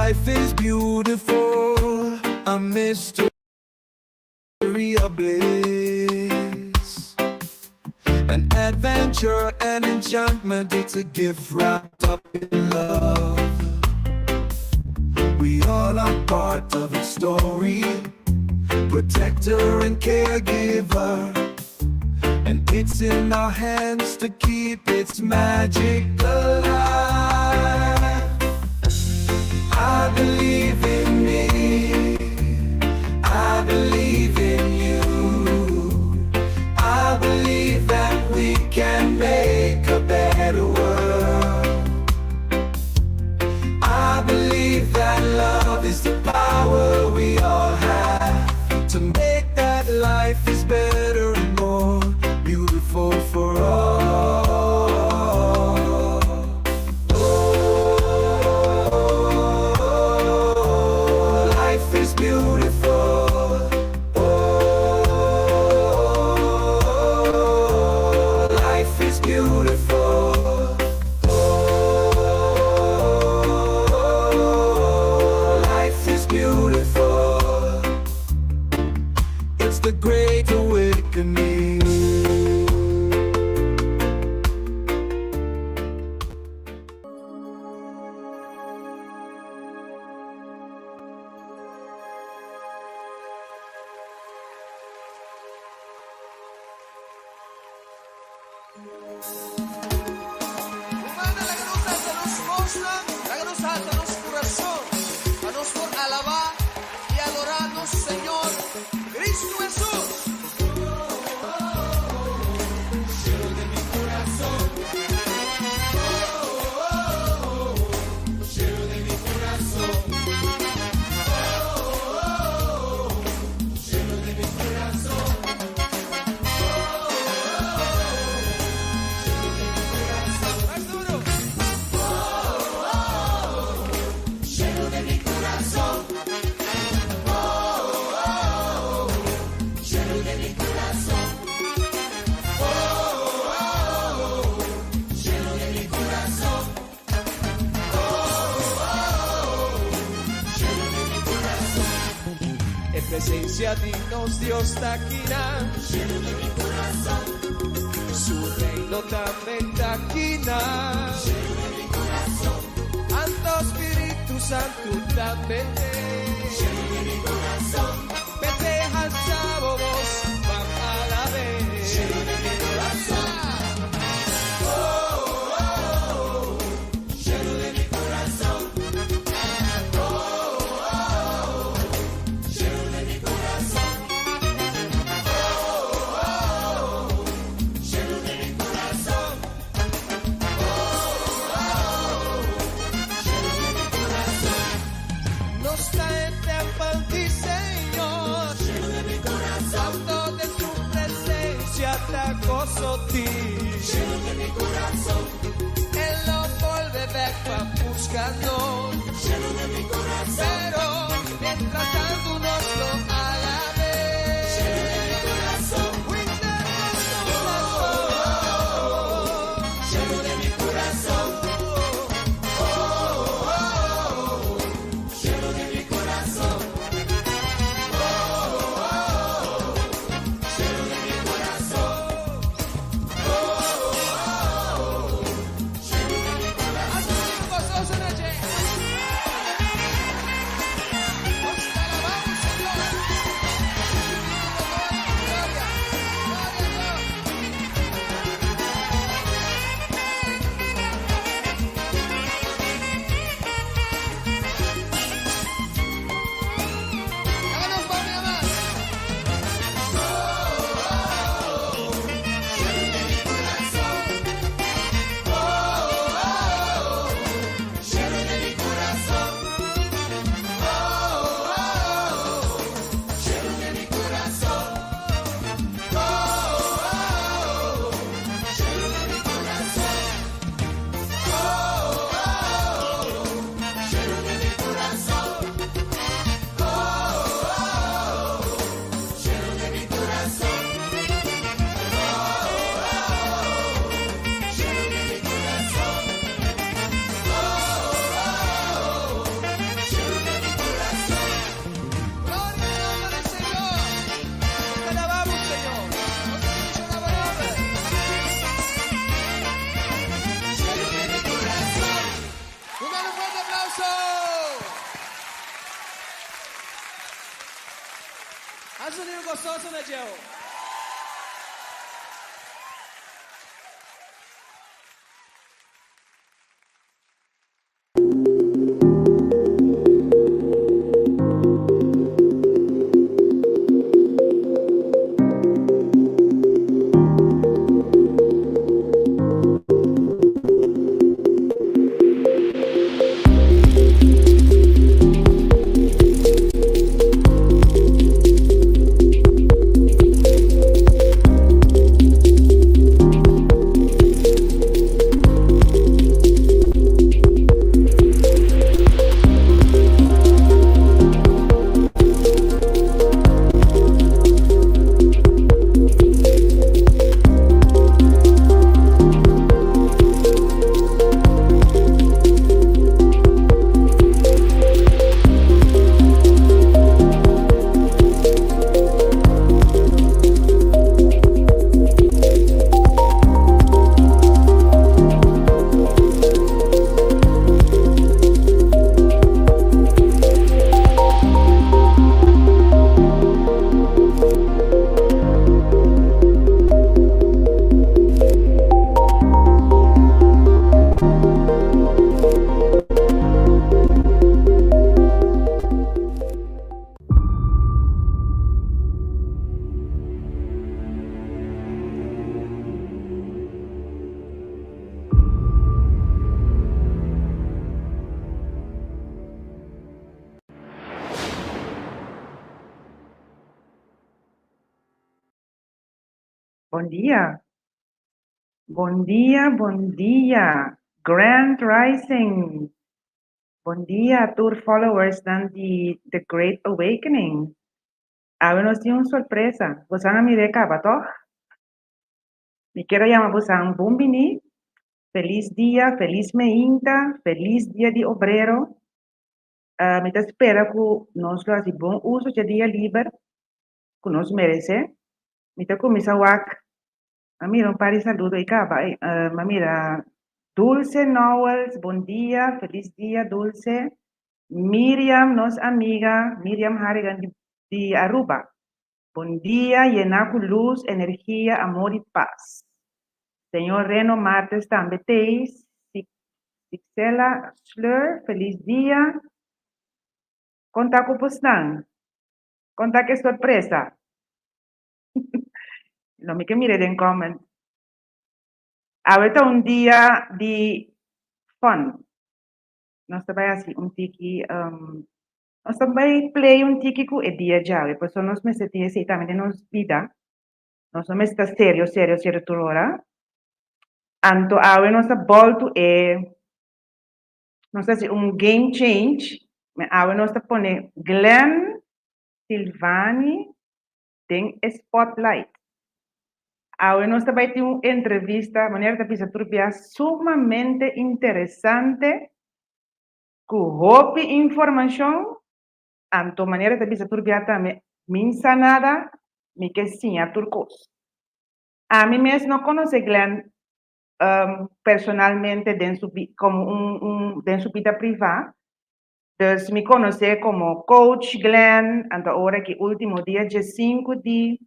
Life is beautiful, a mystery of bliss. An adventure, an enchantment, it's a gift wrapped up in love. We all are part of its story, protector and caregiver. And it's in our hands to keep its magic alive. I believe in me. I believe in you. I believe that we can make a better world. I believe that love is the power we all have to make that life is better and more beautiful for all. Oh, life is beautiful. Oh, life is beautiful. Oh, life is beautiful. It's the great awakening. Rumannan, laga nos alsa nos bosnan, laga nos alsa nos kurason, pa nos por alabá i adorá nos Señor Kristu Hesus. Mas duro! E presensia di nos Dios ta akinan. Su reino tambe ta akinan. Anto Spiritu Santu tambe. P'esei halsa bo bos, ban alab'é. Oh, lleno de mi corazón. Oh, lleno de mi corazón. Oh, lleno de mi corazón. Oh, lleno de mi corazón. Nos ta e tèmpel di Señor. Lleno de mi corazón. Anto den su presensia ta goso tin. Lleno de mi corazón. E lo bolbe bèk pa buska nos. Lleno de mi corazón. Pero mientras tanto nos lo alab'é. Lleno de mi corazón. Lleno de mi corazón. Oh, lleno de mi corazón. Oh, lleno de mi corazón. Oh, lleno de mi corazón. Hasi un gososo na djeu. Bon dia. Bon dia, bon dia. Grand Rising. Bon dia tur followers nan di The Great Awakening. Awe nos tin un sorpresa. Bosan a mir'é kaba, tòg? Mi kier a yama bosan bon bini. Felis dia, felis meinta, felis dia di obrero. Mi ta spera ku nos lo hasi bon uso dje dia liber ku nos meresé. Mi ta kuminsá wak, a mira un par di saludo ei kaba. Mi a mira Dulce Nowels, bon dia, felis dia Dulce. Miriam, nos amiga Miriam Harrigan di Aruba. Bon dia yená ku lus, energia, amor i pas. Señor Reno Martes tambe t'ei, Sixela Sleur, felis dia. Kon ta ku bosnan? Kon ta ku e sorpresa? Lo mi ke mira den comment. Awe ta un dia di fun. Nos ta bai hasi un tiki Nos ta bai play un tiki ku e dia djawe, pasobra nos mester tin esei tambe den nos bida. Nos no mester ta serio, serio, serio tur ora. Anto awe nos ta bòltu e, nos ta hasi un game change, awe nos ta pone Glenn Silvani den e spotlight. Awe nos ta bai tin un entrevista, manera ta bisa tur bia, sumamente interesante Ku hopi informashon, anto manera ta bisa tur bia tambe, mi n sa nada, mi ke siña tur kos. Ami mes no konosé Glenn personalmente den su komo un un den su bida privá, dus mi konosé komo coach Glenn, anto ora ki ultimo dia diesinku di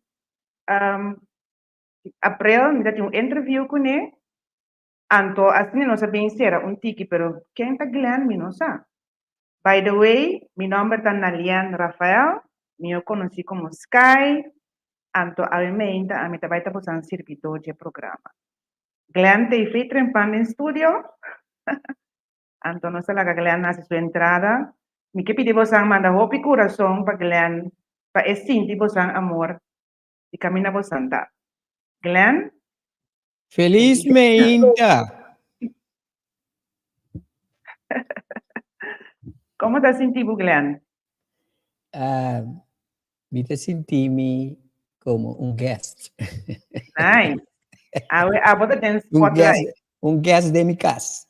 aprel mi ta tin un interview kuné. Anto asina nos a bin sera un tiki pero ken ta Glenn mi no sa. By the way mi nomber ta Nalian Rafael, mihó konosí komo Sky, anto awe meinta ami ta bai ta bosan sirbidó dje programa. Glenn ta ifei trempan den studio, anto nos ta laga Glenn hasi su entrada. Mi ke pidi bosan manda hopi kurason pa Glenn pa e sinti bosan amor di kaminda bosan ta. Glenn. Feliz meinta! Como ta sinti bo, Glenn? Uh, mi ta sinti mi como un guest. Nice. Awe, abo ta den Un guest, spotlight. un guest den mi cas.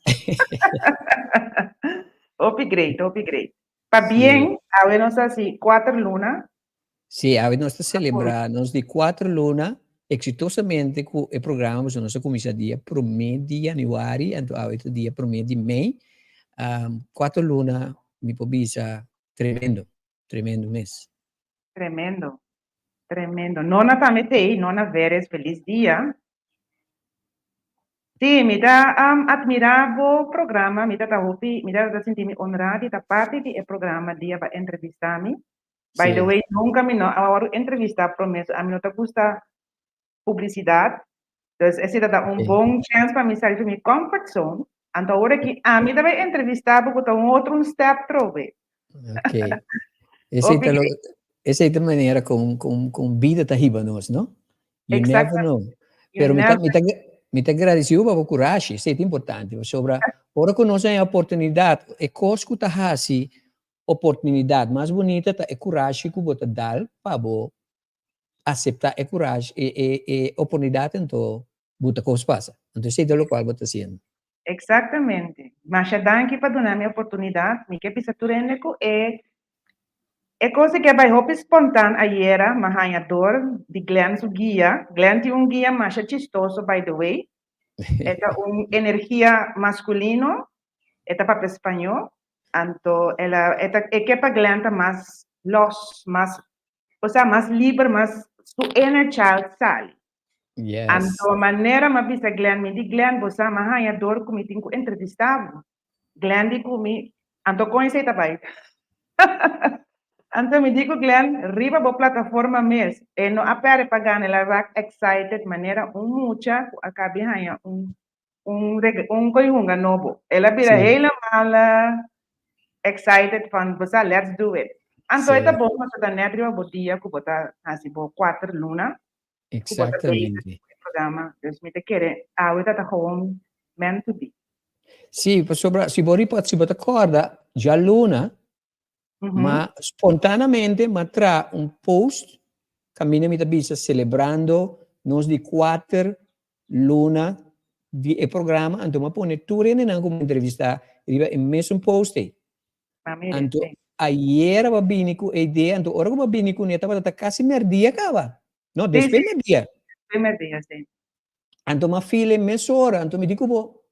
Hopi great, hopi great. Pa bien, awe nos ta hasi cuater luna. Sí, awe nos ta celebra nos di cuater luna exitosamente cu e programa pasobra nos a cuminsa dia prome di januari anto awe ta dia prome di mei. Cuater luna mi por bisa tremendo, tremendo mes. Tremendo. Tremendo. Nona tambe t'ei, Nona Veres, felis dia. Sí, mi ta admirá bo programa, mi ta ta hopi, mi ta ta sinti mi honrá di ta parti di e programa dia bo a entrevistá mi. By the way, nunka mi no a wòrdu entrevistá promé, so ami no ta gusta publisidat. Dus esei ta ta un bon chèns pa mi sali for mi comfort zone. Anto awor aki ami ta bai entrevistá bo ku ta un otro un step trobe. Ok. Esei ta lo, esei ta manera kon kon kon bida ta hiba nos, no? You never know. Pero mi ta mi ta mi ta gradisiu pa bo kurashi, esei ta importante, pasobra ora ku nos haña oportunidat, e kos ku ta hasi oportunidat mas bunita ta e kurashi ku bo ta dal pa bo aseptá e kurashi, e e e oportunidat anto bo ta kos pasa. Anto esei ta lokual bo ta hasiendo. Exactamente. Masha danki pa duna mi oportunidad. Mi ke bisa tur hende ku e e kos di ke bai hopi spontan ayera, m'a haña dor di Glenn su guia. Glenn tin un guia masha chistoso by the way. E ta un energia masculino, e ta papia spañó, anto el a e ta e ke pa Glenn ta mas los, mas osea mas liber, mas su inner child sali. Anto manera m'a bisa Glenn, mi di Glenn, bo sa m'a haña dor ku mi tin ku entrevistá bo. Glenn di ku mi, anto kon esei ta bai? Anto mi di ku Glenn, riba bo plataforma mes. E no a pèrdè pa gana, el a rak excited manera un mucha ku a kabi haña un un un koi hunga nobo. El a bira helemaal excited van, bo sa, let's do it. Anto e ta bon pasobra ta nèt riba bo dia ku bo ta hasi bo kuater luna. Exactamente. Programa, dus mi ta kere awe ta ta gewoon meant to be. Sí, pasobra si bo ripa, si bo ta corda, djaluna, ma spontanamente m'a tra un post caminda mi ta bisa celebrando nos di cuater luna di e programa, anto m'a pone tur hendenan cu m'a entrevista riba e mesun post ey. Anto ayera bo a bini ku e idea, anto ora ku bo a bini kuné tabata ta kasi merdia kaba. No, despues merdia. Despues merdia, si. Anto m'a feel e mesora, anto mi di ku bo,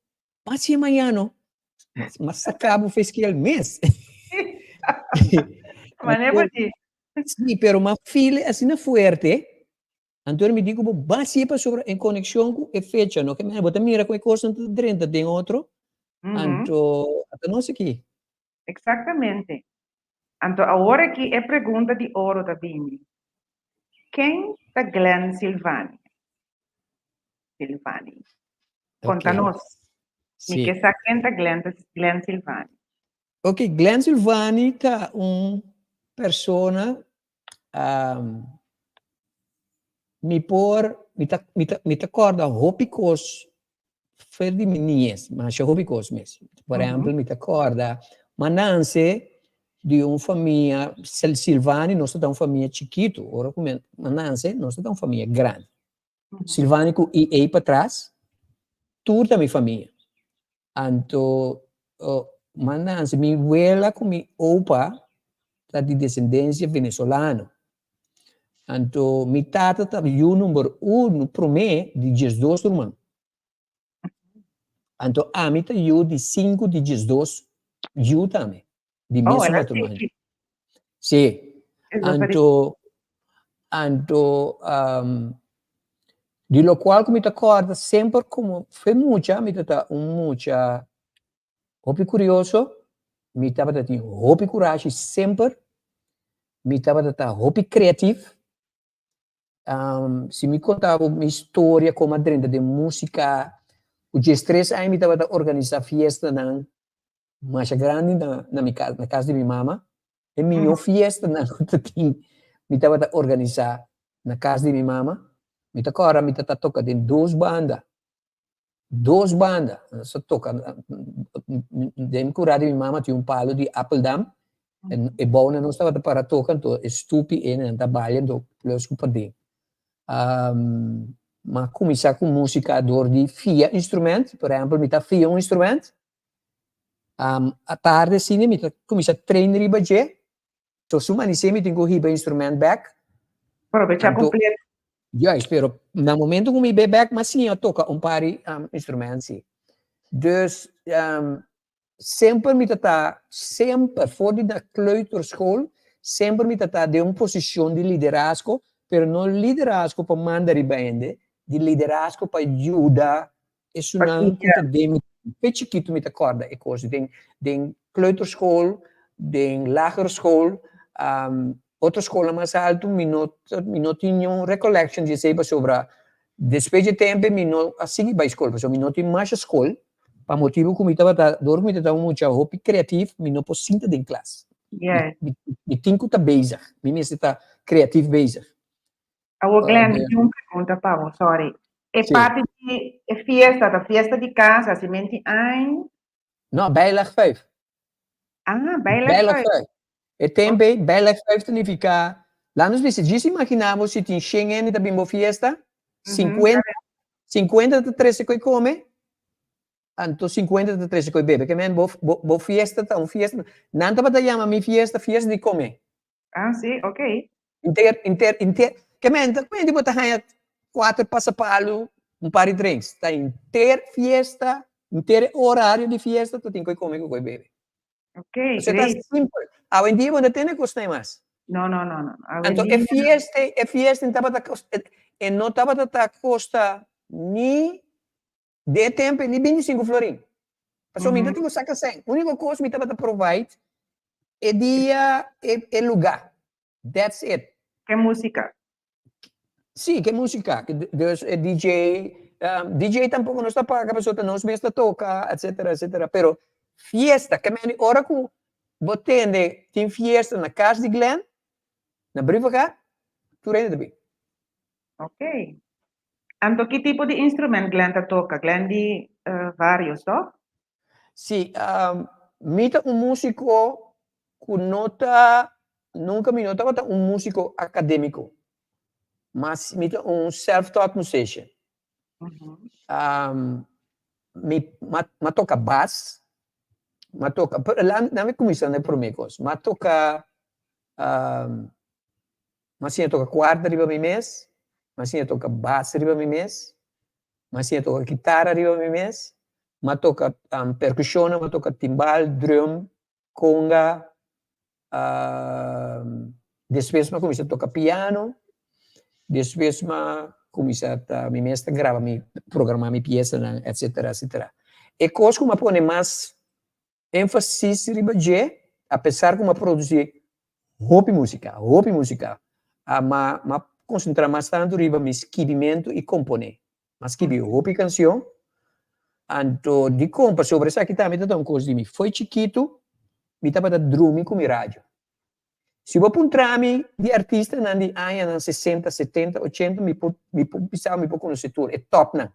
Mas e mañana no. M'a saka bo feskiel mes. Manera bo di. Si, pero m'a feel asina fuerte. Anto mi di ku bo basi'é pasobra en konekshon ku e fecha no ke mester bo ta mira ku e kosnan ta drenta den otro anto ata nos aki. Eksaktamente. Anto awor aki e pregunta di oro ta bini, Ken ta Glenn Silvania? Silvani. Konta nos. Mi ke sa ken ta Glenn Silvani. Ok, Glenn Silvani ta un persona mi por, mi ta, mi ta, mi ta kòrda hopi kos for di mi niñes, masha hopi kos mes. Por ehèmpel, mi ta kòrda, m'a nanse di un famia, Silvani nos ta un famia chikitu, ora ku mi a nanse nos ta un famia grandi. Silvani ku EA patras, tur ta mi famia. Anto m'a nanse, mi wela ku mi opa ta di desendensia venezolano. Anto mi tata ta yu number uno promé di diesdos ruman. Anto ami ta yu di sinku di diesdos yu tambe, di mesun matrimonio. Sí. Anto, anto di lokual ku mi ta kòrda semper komo fe mucha, mi ta ta un mucha hopi kurioso, mi tabata tin hopi kurashi semper, mi tabata ta hopi kreatif. Si mi konta bo mi storia komo a drenta den músika, ku diestres aña mi tabata organisá fiestanan masha grandi na na mi kas, na kas di mi mama. E mihó fiestanan ku ta tin mi tabata organisá na kas di mi mama. Mi ta kòrda mi ta toka den dos banda, dos banda. Nos ta toka den kurá di mi mama tin un palu di apeldam, e bounan nos tabata para toka anto e stupi ei nan ta balia anto plus ku paden. M'a kuminsá ku músika dor di fia instrument, por ehèmpel mi ta fia un instrument, Atardi asina mi ta kuminsá train riba dje, so su manisé mi tin ku hiba e instrument bèk. Probechá kompleto. Juist, pero na momento ku mi hib'é bèk mi a siña toka un par di instrument si. Dus semper mi ta ta, semper for di na kleuterschool, semper mi ta ta den un posishon di liderazgo. Pero no liderazgo pa manda riba hende, di liderazgo pa yuda esunnan ku ta den mi. Pe chikitu mi ta kòrda e kos den den kleuterschool, den lagere school, otro skolnan mas altu mi no mi no tin niun recollection di esei pasobra despues di e tempu mi no a sigui bai skol pasobra mi no tin masha skol pa motibu ku mi tabata dor ku mi tabata un mucha hopi kreatif mi no por sinta den klas. Mi mi tin ku ta bezig, mi mester ta kreatif bezig. Awor Glenn, mi tin un pregunta pa bo, sorry. E parti di e fiesta, ta fiesta di kas, hasimenti aña? No, bijleg vijf. Ah, bijleg vijf. Vijf. E tempo ei, bijleg vijf ta nifiká, laat nos bisa, djis imaginá bo si tin shen hende ta bin bo fiesta, sinkuenta, sinkuenta ta trese ku e kome, anto sinkuenta ta trese ku e bebe. Ke men bo, bo, bo fiesta ta un fiesta, nan tabata yama mi fiesta, fiesta di kome. Ah, sí, ok. Inter, inter, inter, ke men ta kuenti bo ta haña kuater pasapalu, un par di drinks. Ta inter fiesta, inter e horario di fiesta ta tin ku e kome ku ku e bebe. Ok, Pasobra ta great. simpel. Awendia bo no tene kosnan mas. No, no, no, no. Anto e Awendia, fiesta, e fiesta tabata kos, e no tabata ta kosta ni Den e tempu ni binti sinku florin. Pasobra mi no tin ku saka sèn. Úniko kos mi tabata provide e dia, e e lugá. That's it. Ke músika? Sí, ke músika. Dus e DJ, DJ tampoko nos ta paga pasobra ta nos mes ta toka, etcetera, etcetera. Pero fiesta, ke mende ora ku bo tende tin fiesta na kas di Glenn, na Brievengat, tur hende ta bin. Ok. Anto ki tipo di instrument Glenn ta toca? Glenn di varios, toch? Sí, mi ta un musico cu no ta, nunca mi no tabata un musico academico, mas mi ta un self-taught musician. Mi m'a toca bass, m'a toca, laat mi cuminsa na e prome cos, m'a toca M'a siña toka kuarta riba mi mes, m'a siña toka bas riba mi mes, m'a siña toka kitara riba mi mes, m'a toka perkushonnan, m'a toka timbal, drum, konga, despues m'a kuminsá toka piano, despues m'a kuminsá ta mi mes ta graba mi programá mi piesanan etsetera etsetera. E kos ku m'a pone mas Énfasis riba dje, apesar ku m'a produsí hopi músika, hopi músika, m'a m'a konsentrá mas tantu riba mi skibimentu i komponé. M'a skibi hopi kansion, anto dikon? Pasobra esaki tambe ta ta un kos di mi. Fo'i chikitu mi tabata drumi ku mi radio. Si bo puntra mi di artistanan di añanan sesenta, setenta, ochenta, mi por mi por bisa mi por konosé tur, e tòpnan.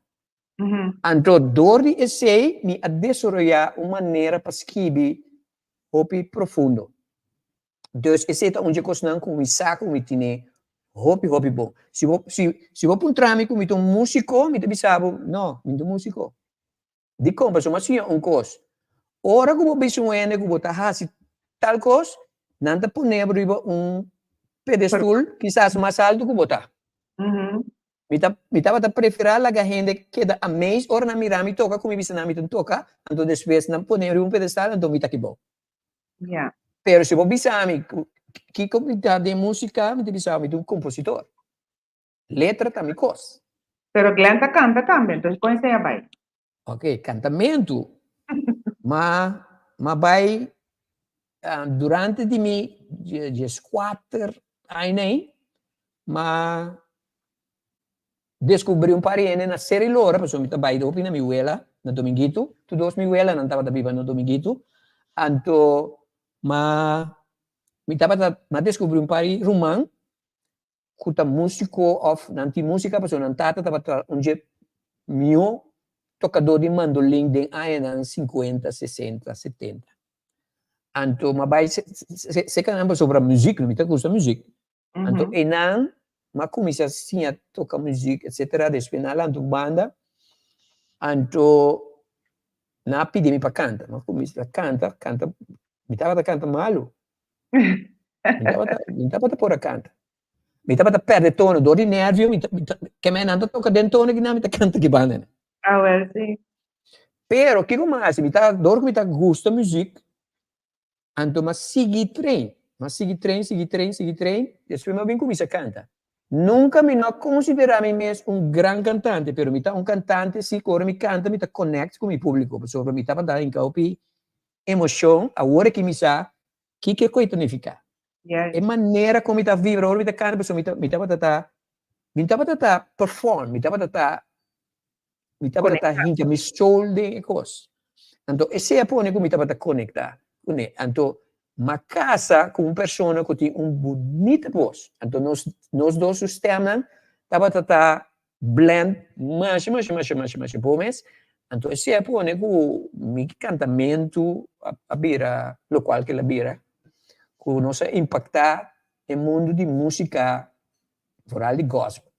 Anto dor di esei mi a desaroyá un manera pa skibi hopi profundo. Dus esei ta un dje kosnan ku mi sa ku mi tine hopi hopi bon. Si bo si si bo puntra mi ku mi ta un músiko, mi ta bisa bo, no, mi no ta un músiko. Dikon? Pasobra mi a siña un kos, ora ku bo bisa un hende ku bo ta hasi tal kos, nan ta pone bo riba un pedestul kisas mas altu ku bo ta. Mi ta mi tabata preferá laga hende keda amazed ora nan mira mi toka ku mi bisa nan mi ta toka, anto despues nan pone riba un pedestal anto mi ta kibou. Pero si bo bisa mi ku kiko mi ta den músika, mi ta bisa bo mi ta un kompositor. Letra ta mi kos. Pero Glenn ta kanta tambe, entonces kon esei a bai? Ok, kantamentu ma ma bai durante di mi dieskuater aña ei ma deskubrí un par di hende na Seri Lora, pasobra mi ta bai hopi na mi wela na Dominguito, tur dos mi welanan tabata biba na Dominguito, anto ma mi tabata ma deskubrí un par di ruman ku ta músiko òf nan tin músika pasobra nan tata tabata un dje mihó tokadó di mandolin den añanan sinkuenta, sesenta, setenta. Anto m'a bai serka nan pasobra muzik, mi ta gusta muzik. Anto einan m'a kuminsá siña toka muzik etsetera, despues nan a lanta un banda, anto nan a pidi mi pa kanta, m'a kuminsá kanta, kanta, mi tabata kanta malu. Mi tabata, mi tabata por a kanta. Mi tabata perde tono dor di nervio, mi ta, mi ta, ke men nan ta toka den tono kinan, mi ta kanta ki banda nan. Ah, wel, si. Pero kiko mi a hasi? Mi ta, dor ku mi ta gusta muzik, anto mi a sigui train. Mi a sigui train, sigui train, sigui train, despues mi a bin kuminsá kanta. Nunka mi no a konsiderá mi mes un gran kantante, pero mi ta un kantante si ku ora mi kanta mi ta connect ku mi públiko, pasobra mi tabata hinka hopi emoshon, awor aki mi sa kiko e koi ta nifiká. E manera kon mi ta vibra ora mi ta kanta, pasobra mi ta mi tabata ta mi tabata ta perform, mi tabata ta mi tabata ta hinka mi soul den e kos. Anto esei a pone ku mi tabata konektá kuné. Anto m'a kasa ku un persona ku tin un bunita bos. Anto nos nos dos su stèmnan tabata ta blend masha masha masha masha masha bon mes. Anto esei a pone ku mi kantamentu a bira lokual ku el a bira, ku nos a impaktá e mundu di músika, foral di gòspel.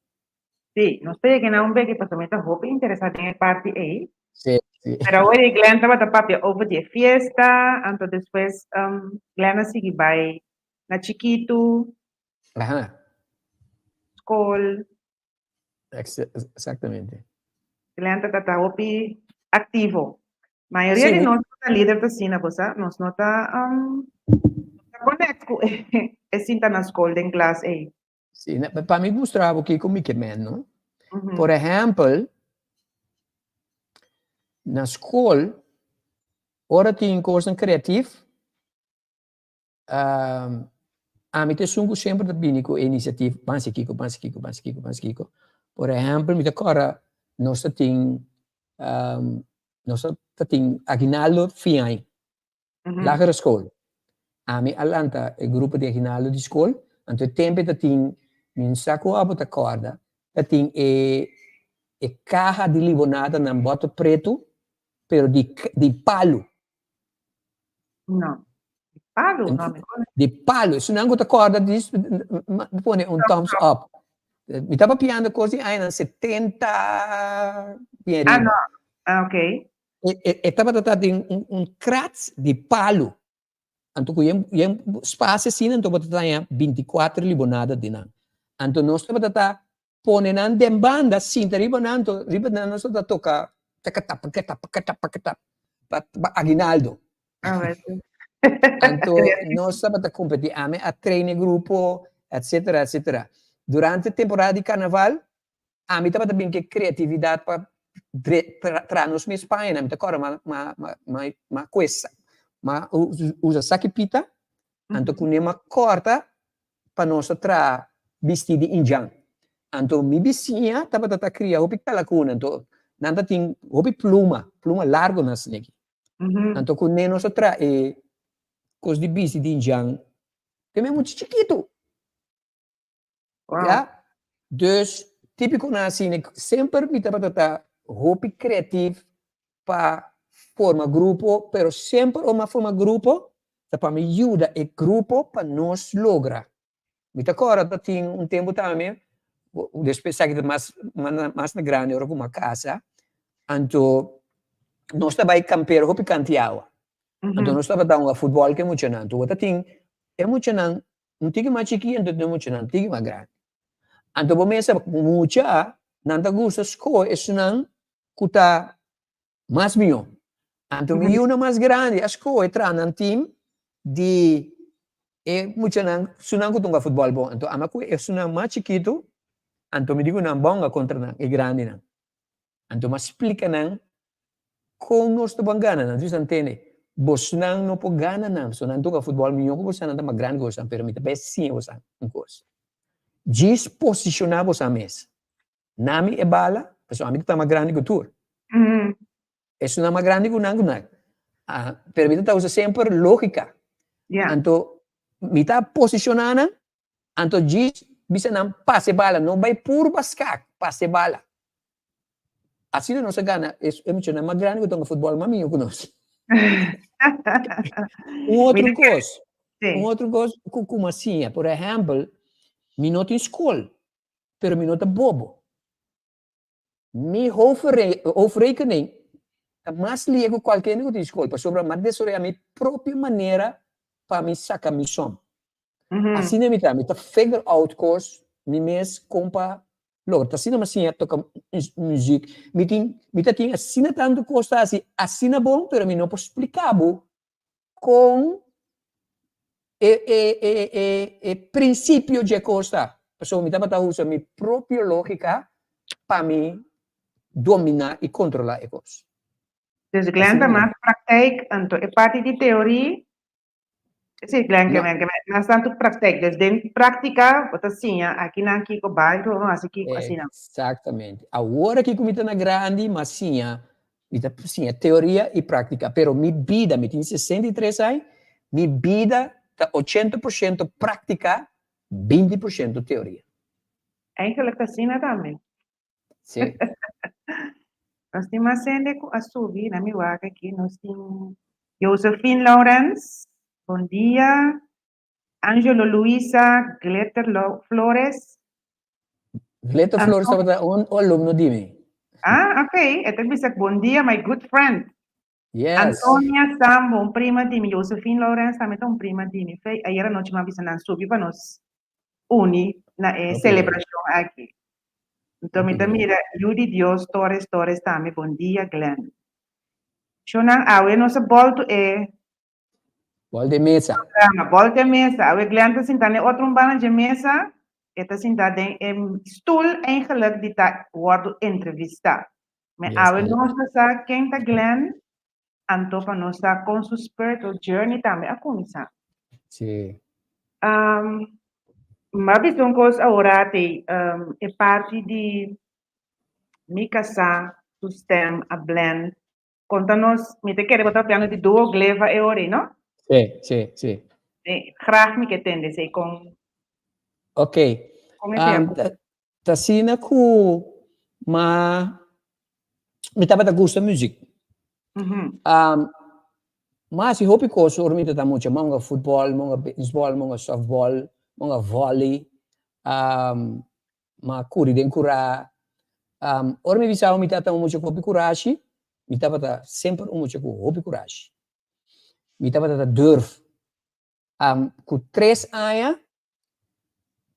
Sí, nos ta yega na un beki pasobra mi ta hopi interesá den e parti ei. Sí, sí. Pero awor ei Glenn tabata papia over di e fiesta, anto despues um, Glenn a sigui bai na chikitu, Aha, skol. Exactamente. Glenn ta tata hopi aktivo. Mayoria Sí, di mi, nos ku ta lider ta asina, bo sa, nos no ta um, ta connect ku e, e sinta na skol den klas ei. Sí, pa mi mustra bo kiko mi ke men, no? Por ehèmpel, na skol, ora tin kosnan kreatif, ami ta esun ku semper ta bini ku e inisiatif, ban hasi kiko, ban hasi kiko, ban hasi kiko, ban hasi kiko. Por ehèmpel, mi ta kòrda nos ta tin, nos ta tin aginaldo fin aña. Lagere school. Ami a lanta e grupo di aginaldo di skol, anto e tempo e ta tin, mi no sa ku abo ta kòrda, ta tin e e kaha di libonada nan bòter pretu, pero di di palu. No. Di palu? No, mi no. Di palu. Esunnan ku ta kòrda dis pone un thumbs up. Mi ta papiando kos di añanan 70 bien Ah, riba. no. Ah, okay. E tabata ta den un krat di palu. Anto ku yen yen spasio asina anto bo ta taña 24 libonada di nan. Anto nos tabata ta pone nan den banda, sinta riba nan, anto riba nan nos tabata toka takatap pakatap pakatap pakatap pa pa aguinaldo. Anto nos tabata kompetí, ami a train e grupo, etcetera, etcetera. Durante temporada di karnaval Ami tabata bin ku e kreatividat pa traha nos mes pañanan. Mi ta kòrda ma ma ma ma kue ma usa saki pita, anto kuné m'a kòrta pa nos a traha bistí di indjan. Anto mi bisiña tabata ta kria hopi kalakuna, anto nan ta tin hopi pluma, pluma largu nan sneki. Anto kuné nos a traha e kos di bisti di indjan, te mi mucha chikitu. Wow. Ja? Dus, típico na asina, semper mi tabata ta hopi creatief pa forma grupo, pero semper ora mi a forma grupo, ta pa mi yuda e grupo pa nos logra. Mi ta kòrda ta tin un tempu tambe, despues esaki ta mas mas na grandi ora ku mi a kasa, anto nos ta bai kampera hopi kanti awa. Anto nos tabata hunga futbòl ku e muchanan. Anto bo ta tin e muchanan Un tiki mas chikí anto tin muchanan un tiki mas grandi. Anto bo mester mucha nan ta gusta skohe esunnan ku ta mas mihó. Anto mi yunan mas grandi a skohe traha nan team di e muchanan esunnan ku ta hunga futbòl bon. Anto ami a kohe esunnan mas chikitu anto mi di ku nan bon a kontra nan e grandinan. Anto mi a splika nan kon nos ta por gana nan. Djis nan tende, bosnan no por gana nan, pasobra nan toka futbòl mihó ku bosan, nan ta mas grandi ku bosan, pero mi ta bai siña bosan un kos. Djis posishoná bosan mes. Nami e bala, pasobra ami ta mas grandi ku tur. Esunnan mas grandi ku nan ku nan. Pero mi ta usa semper lógika. Anto mi ta posishoná nan Anto djis bisa nan pasa e bala, no bai purba skak, pasa e bala. Asina nos a gana e muchanan mas grandi ku ta hunga futbòl mas mihó ku nos. Un otro kos, un otro kos ku ku mi a siña, por ehèmpel, mi no tin skol, pero mi no ta bobo. Mi hoofdrekening ta mas lie ku kualke hende ku tin skol, pasobra mi a desaroyá mi propio manera pa mi saka mi som. Asina mi ta, mi ta figure out kos mi mes kon pa logra. Ta asina mi a siña toka muzik. Mi tin, mi ta tin asina tantu kos ta hasi asina bon, pero mi no por splika bo kon e e e e e prinsipio dje kos ta. Pasobra mi tabata usa mi propio lógika pa mi dominá i kontrolá e kos. Dus Glenn ta Asina mas praktijk, anto e parti di teorie, sí, Glenn, ke No. men, ke men, mas tantu praktijk. Dus den práktika bo ta siña akinan kiko bai, bo hasi kiko, asina. Exactamente. Awor aki ku mi ta na grandi, m'a siña, mi ta siña teoria i práktika, pero mi bida, mi tin 63 aña, mi bida ta 80% práktika, 20% teoria. Eigenlijk ta asina tambe. Sí. Nos tin mas hende ku a subi na mi wak aki. Nos tin Josephine Lawrence, bon dia. Angelo Luisa, Glitter Flores. Glitter Flores tabata un alumno di mi. Ah, ok. E ta bisa bon dia, my good friend. Yes. Antonia Sambo, un prima di mi. Josephine Lawrence tambe ta un prima di mi. Fe, ayer anochi mi a bisa nan subi pa nos uni na e Hopi celebracion aki. Anto mi Hopi ta bien. mira Yu di Dios Torres Torres tambe. Bon dia, Glenn. Shonan, awe nos a bolto e Bol de mesa. programa, bolto e mesa. Awe Glenn ta sinta na e otro un banda dje mesa. E ta sinta den e stoel eigenlijk di ta wordo entrevista. Me Yes, awe I nos ta sa ken ta Glenn, anto pa nos sa kon su spiritual journey tambe a kuminsá. Sí. M'a bisa un kos awor te e parti di mi kasá su stem a blend. Konta nos, mi ta kere bo ta papiando di duo Gleva e ora ei, no? Sí, sí, sí. Sí, graag mi ke tende esei kon Ok. kon esei a kuminsá. Ta asina ku ma mi tabata gusta muzik. Ma hasi hopi kos ora mi ta mucha. Mi a hunga futbòl, mi a hunga beisbòl, mi a hunga sòftbòl, mi a hunga vòli, mi a kuri den kurá. Ora mi bisa mi tabata un mucha ku hopi kurashi, mi tabata semper un mucha ku hopi kurashi. Mi tabata ta durf. Ku tres aña,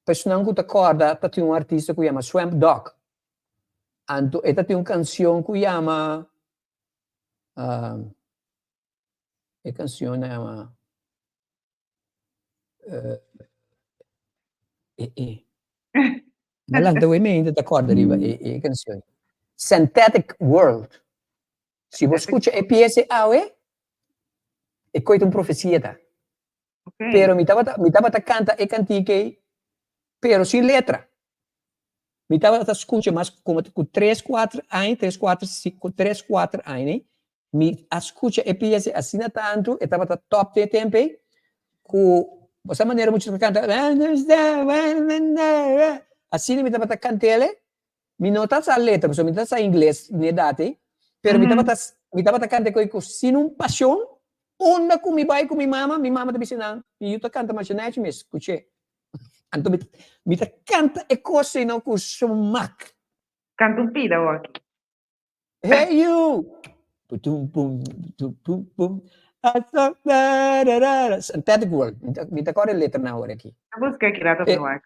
personan ku ta kòrda ta tin un artista ku yama Swamp Dogg. Anto e ta tin un kansion ku yama, e kansion a yama e e mi a lanta awor mi ainda ta kòrda riba e kansion. Synthetic World. Si bo skucha e piese awe, e koe ta un profesia ta. Pero mi tabata, mi tabata kanta e kantika ei, pero sin letra. Mi tabata skucha mas komo ku tres, kuater aña, tres, kuater, sinku, tres, kuater aña, mi a skucha e piese asina tantu, e tabata top den e tempu ei, ku bo sa manera mucha ta kanta, asina mi tabata kant'el. Mi no ta sa letra, pasobra mi ta sa ingles n'e edat ei, pero mi tabata, mi tabata kanta e koe ku sin un pasion, unda ku mi bai ku mi mama, mi mama ta bisa nan, mi yu ta kanta masha nechi mes, skuch'é. Anto mi, mi ta kanta e kos ei no ku smak. Kanta un pida awor aki. Hey you! Putum pum, putum pum pum. Synthetic World. Mi ta kòrda e letranan awor aki. Ta buska aki rato mi wak.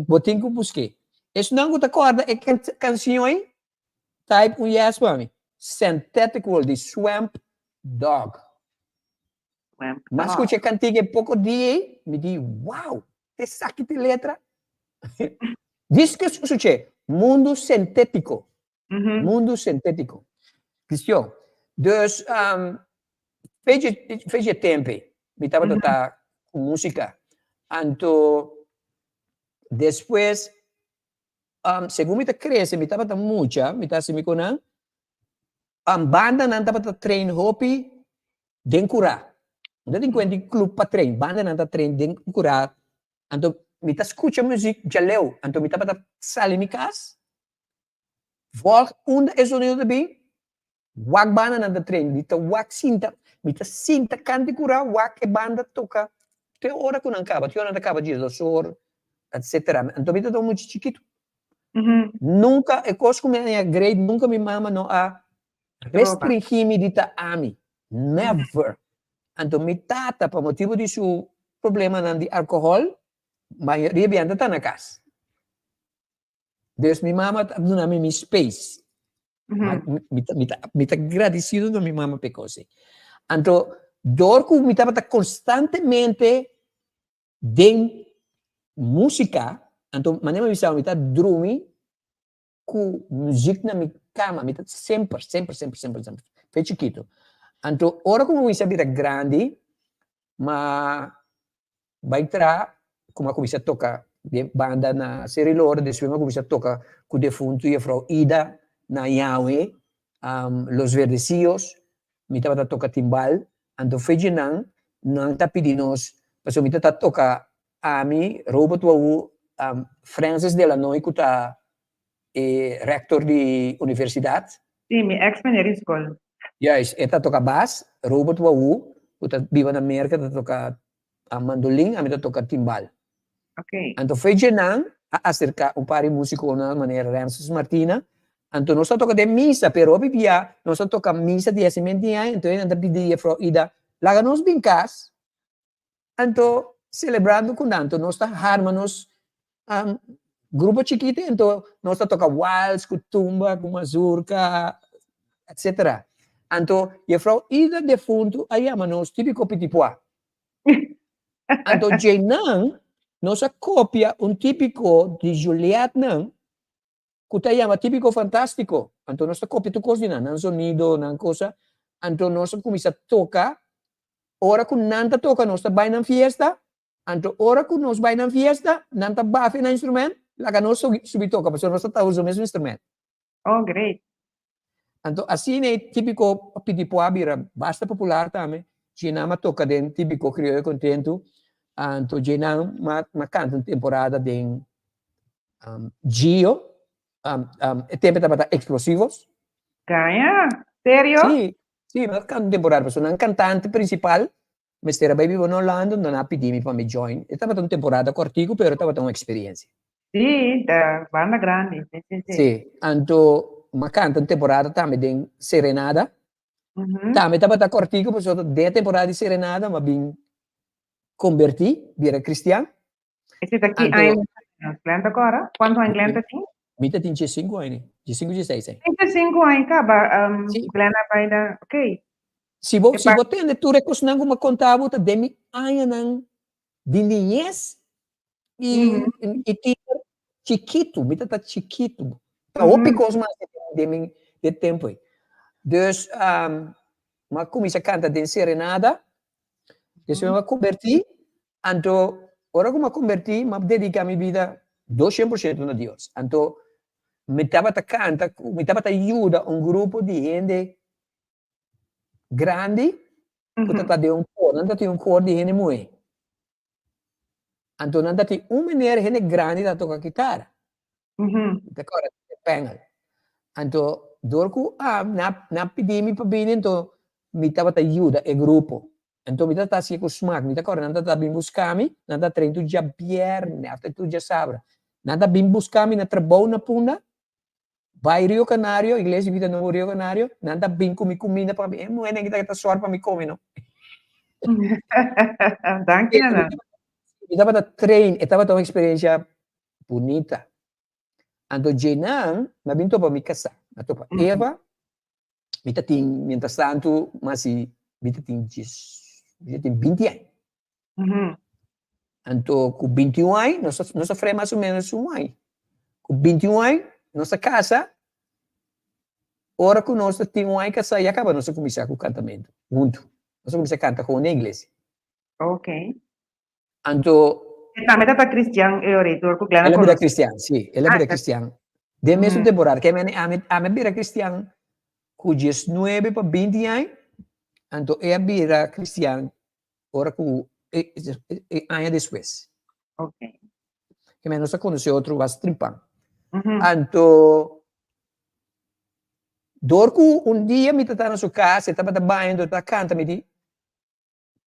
Bo tin ku busk'é. Esnan ku ta kòrda e kansion ei, type un yes pa mi. Synthetic World di Swamp Dogg. Swamp M'a Dogg. skucha e kantika e poko dia ei, mi di, wow! Esaki ta e letra? Djis ke skuch'é, Mundu Sintétiko. Mundu sintétiko. Kristian, Dus, fecha fecha tempu mi tabata ta ku músika. Anto despues, segun mi ta krese, mi tabata mucha, mi ta hasi mi ku nan, bandanan tabata train hopi den kurá. No ta tin kuenta di klup pa train, bandanan ta train den kurá. Anto mi ta skucha muzik djaleu, anto mi tabata sali mi kas, Volg unda e sonido ta bin, wak banda nan ta train. Mi ta wak sinta, mi ta sinta kanta kura wak e banda toka te ora ku nan kaba, te ora nan ta kaba diesdos or, etcetera. Anto mi ta un mucha chikitu. Nunka, e kos ku mi a haña great, nunka mi mama no a restringí mi di ta ami. Never. Anto mi tata, pa motibu di su problemanan di alkohòl, mayoria biaha ta ta na kas. Dus mi mama ta duna mi mi space. Mi ta, mi ta, mi ta gradecido na mi mama p'e kos ei. Anto, dor ku mi tabata konstantemente den músika, Anto manera mi bisa bo mi ta drumi ku muzik na mi kama, mi ta semper, semper, semper, semper, semper, fe chikitu. Anto ora ku mi kuminsá bira grandi, m'a bai traha ku m'a kuminsá toka den banda na Seri Loro, despues m'a kuminsá toka ku defuntu Jefrouw Ida na Yahwe, Los Verdecillos, mi tabata toka timbal, anto fe dje nan, nan ta pidi nos, pasobra mi ta ta toka Ami, Robert Wawoe, Francis Delanoy ku ta e rector di universidat. Sí, mi ex meneer di skol. Juist, e ta toka bas, Robert Wawoe ku ta biba na Merka ta toka mandolin, ami ta toka timbal. Ok. Anto fe dje nan a aserka un par di musikonan manera Ramses Martina, anto nos ta toka den misa, pero hopi bia nos ta toka misa di hasimentu di aña, anto nan ta pidi Jefrouw Ida laga nos bin kas. Anto celebrando cu nan, anto nos ta harma nos grupo chikito y anto nos ta toca wals cu tumba, cu mazurka, etcetera. Anto Juffrouw Ida defuntu a yama nos tipico pitipua. Anto djenan nos a copia un tipico di Julietnan cu ta yama Tipico Fantastico. Anto nos ta copia tur cos di nan, nan sonido, nan cosa. Anto nos a cuminsa toca. Ora cu nan ta toca nos ta bay nan fiesta. Anto ora cu nos bay nan fiesta, nan ta bafia nan instrument, laga nos subi toca, pasobra nos ta ta usa mesun instrument. Oh, great. Anto asina e Tipico Pitipoa bira basta popular tambe. Dje nan a toca den Tipico Crioyo Contento. Anto dje nan a canta un temporada den Gio, e tempo tabata Explosivos. Gaña? Serio? Sí, sí, mi a canta un temporada, pasobra nan cantante principal mester a bay biba na Holanda, nan a pidi mi pa mi join. E tabata un temporada cortico, pero tabata un experiencia. Sí, ta banda grandi, sí, sí, sí. Sí, anto mi a canta un temporada tambe den Serenada. Tambe tabata cortico, pasobra den e temporada di Serenada mi a bin converti, bira cristian. Ese ta ki aña mas o menos? Glenn ta kòrda? Kuantu aña Glenn ta tin? Mi ta tin diesinku aña, diesinku, dieseis aña. Diesinku aña kaba Glenn a bai na, ok. Si bo, si bo tende tur e kosnan ku mi a konta bo ta den mi añanan di niñes i i tiner chikitu, mi ta ta chikitu. Ta hopi kos mas den mi den tempu ei. Dus mi a kuminsá kanta den serenada, despues mi a kombertí. Anto, ora ku mi a kombertí, mi a dediká mi bida 200% na Dios. Anto, mi tabata kanta, mi tabata yuda un grupo di hende grandi ku ta ta den un kor. Nan ta tin un kor di hende muhé. Anto nan ta tin un meneer hende grandi ta toka kitara. Mi ta kòrda di Pengel. Anto, dor ku nan a pidi mi pa bini, anto mi tabata yuda e grupo. Anto mi ta ta hasié ku smak. Mi ta kòrda nan ta ta bin buska mi, nan ta train tur djabièrnè òf tur djasabra. Nan ta bin buska mi na trabou na Punda, bai Rio Canario, Iglesia Vida Nobo Rio Canario, nan ta bin ku mi kuminda pa mi. E muhé nan ta sòru pa mi kome no. Danki na nan. Mi tabata train, e tabata un eksperensia bunita. Anto dje nan, mi a bin topa mi kasá, mi a topa Eva, mi ta tin, mientras tanto, mas si mi ta tin djes, mi ta tin 20 aña. Anto ku 21 aña, nos a, nos a frea mas o menos un aña. Ku 21 aña, nos a kasa, ora ku nos ta tin un aña kasá, ya kaba nos a kuminsá ku kantamentu, huntu. Nos a kuminsá kanta kon den iglesia. Ok. Anto. E tambe ta ta cristian e ora ei dor ku Glenn a El a bira konosé. cristian, sí, el a Ah, bira cristian. Den mesun temporada, ke mene ami, ami a bira cristian ku 19 pa 20 aña, anto e a bira cristian ora ku e, e, e aña despues. Ok. Ke mene nos a konosé otro basta trempan. Anto, dor ku un dia mi ta ta na su kas, e tabata baña, anto e ta kanta, mi di,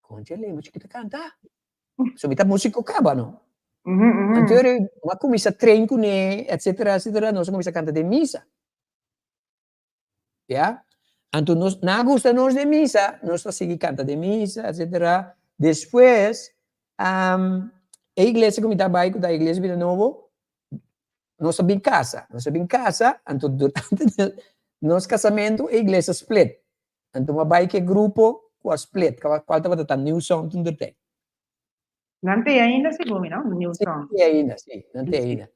Concha lei mucha kita canta. So mi ta musico caba no. Anto ora mi a cuminsa train cune etcetera etcetera nos a cuminsa canta den misa. Ya. Anto nos nan a gusta nos den misa nos ta sigui canta den misa etcetera. Despues e iglesia cu mi ta bay cu ta iglesia Vida Nobo nos a bin casa nos a bin casa anto durante nos casamento e iglesia split. Anto mi a bai ku e grupo ku a split, kual tabata ta New Song toen der tijd. Nan te ainda segun mi, no? New Sí, Song. te ainda, sí, nan te ainda.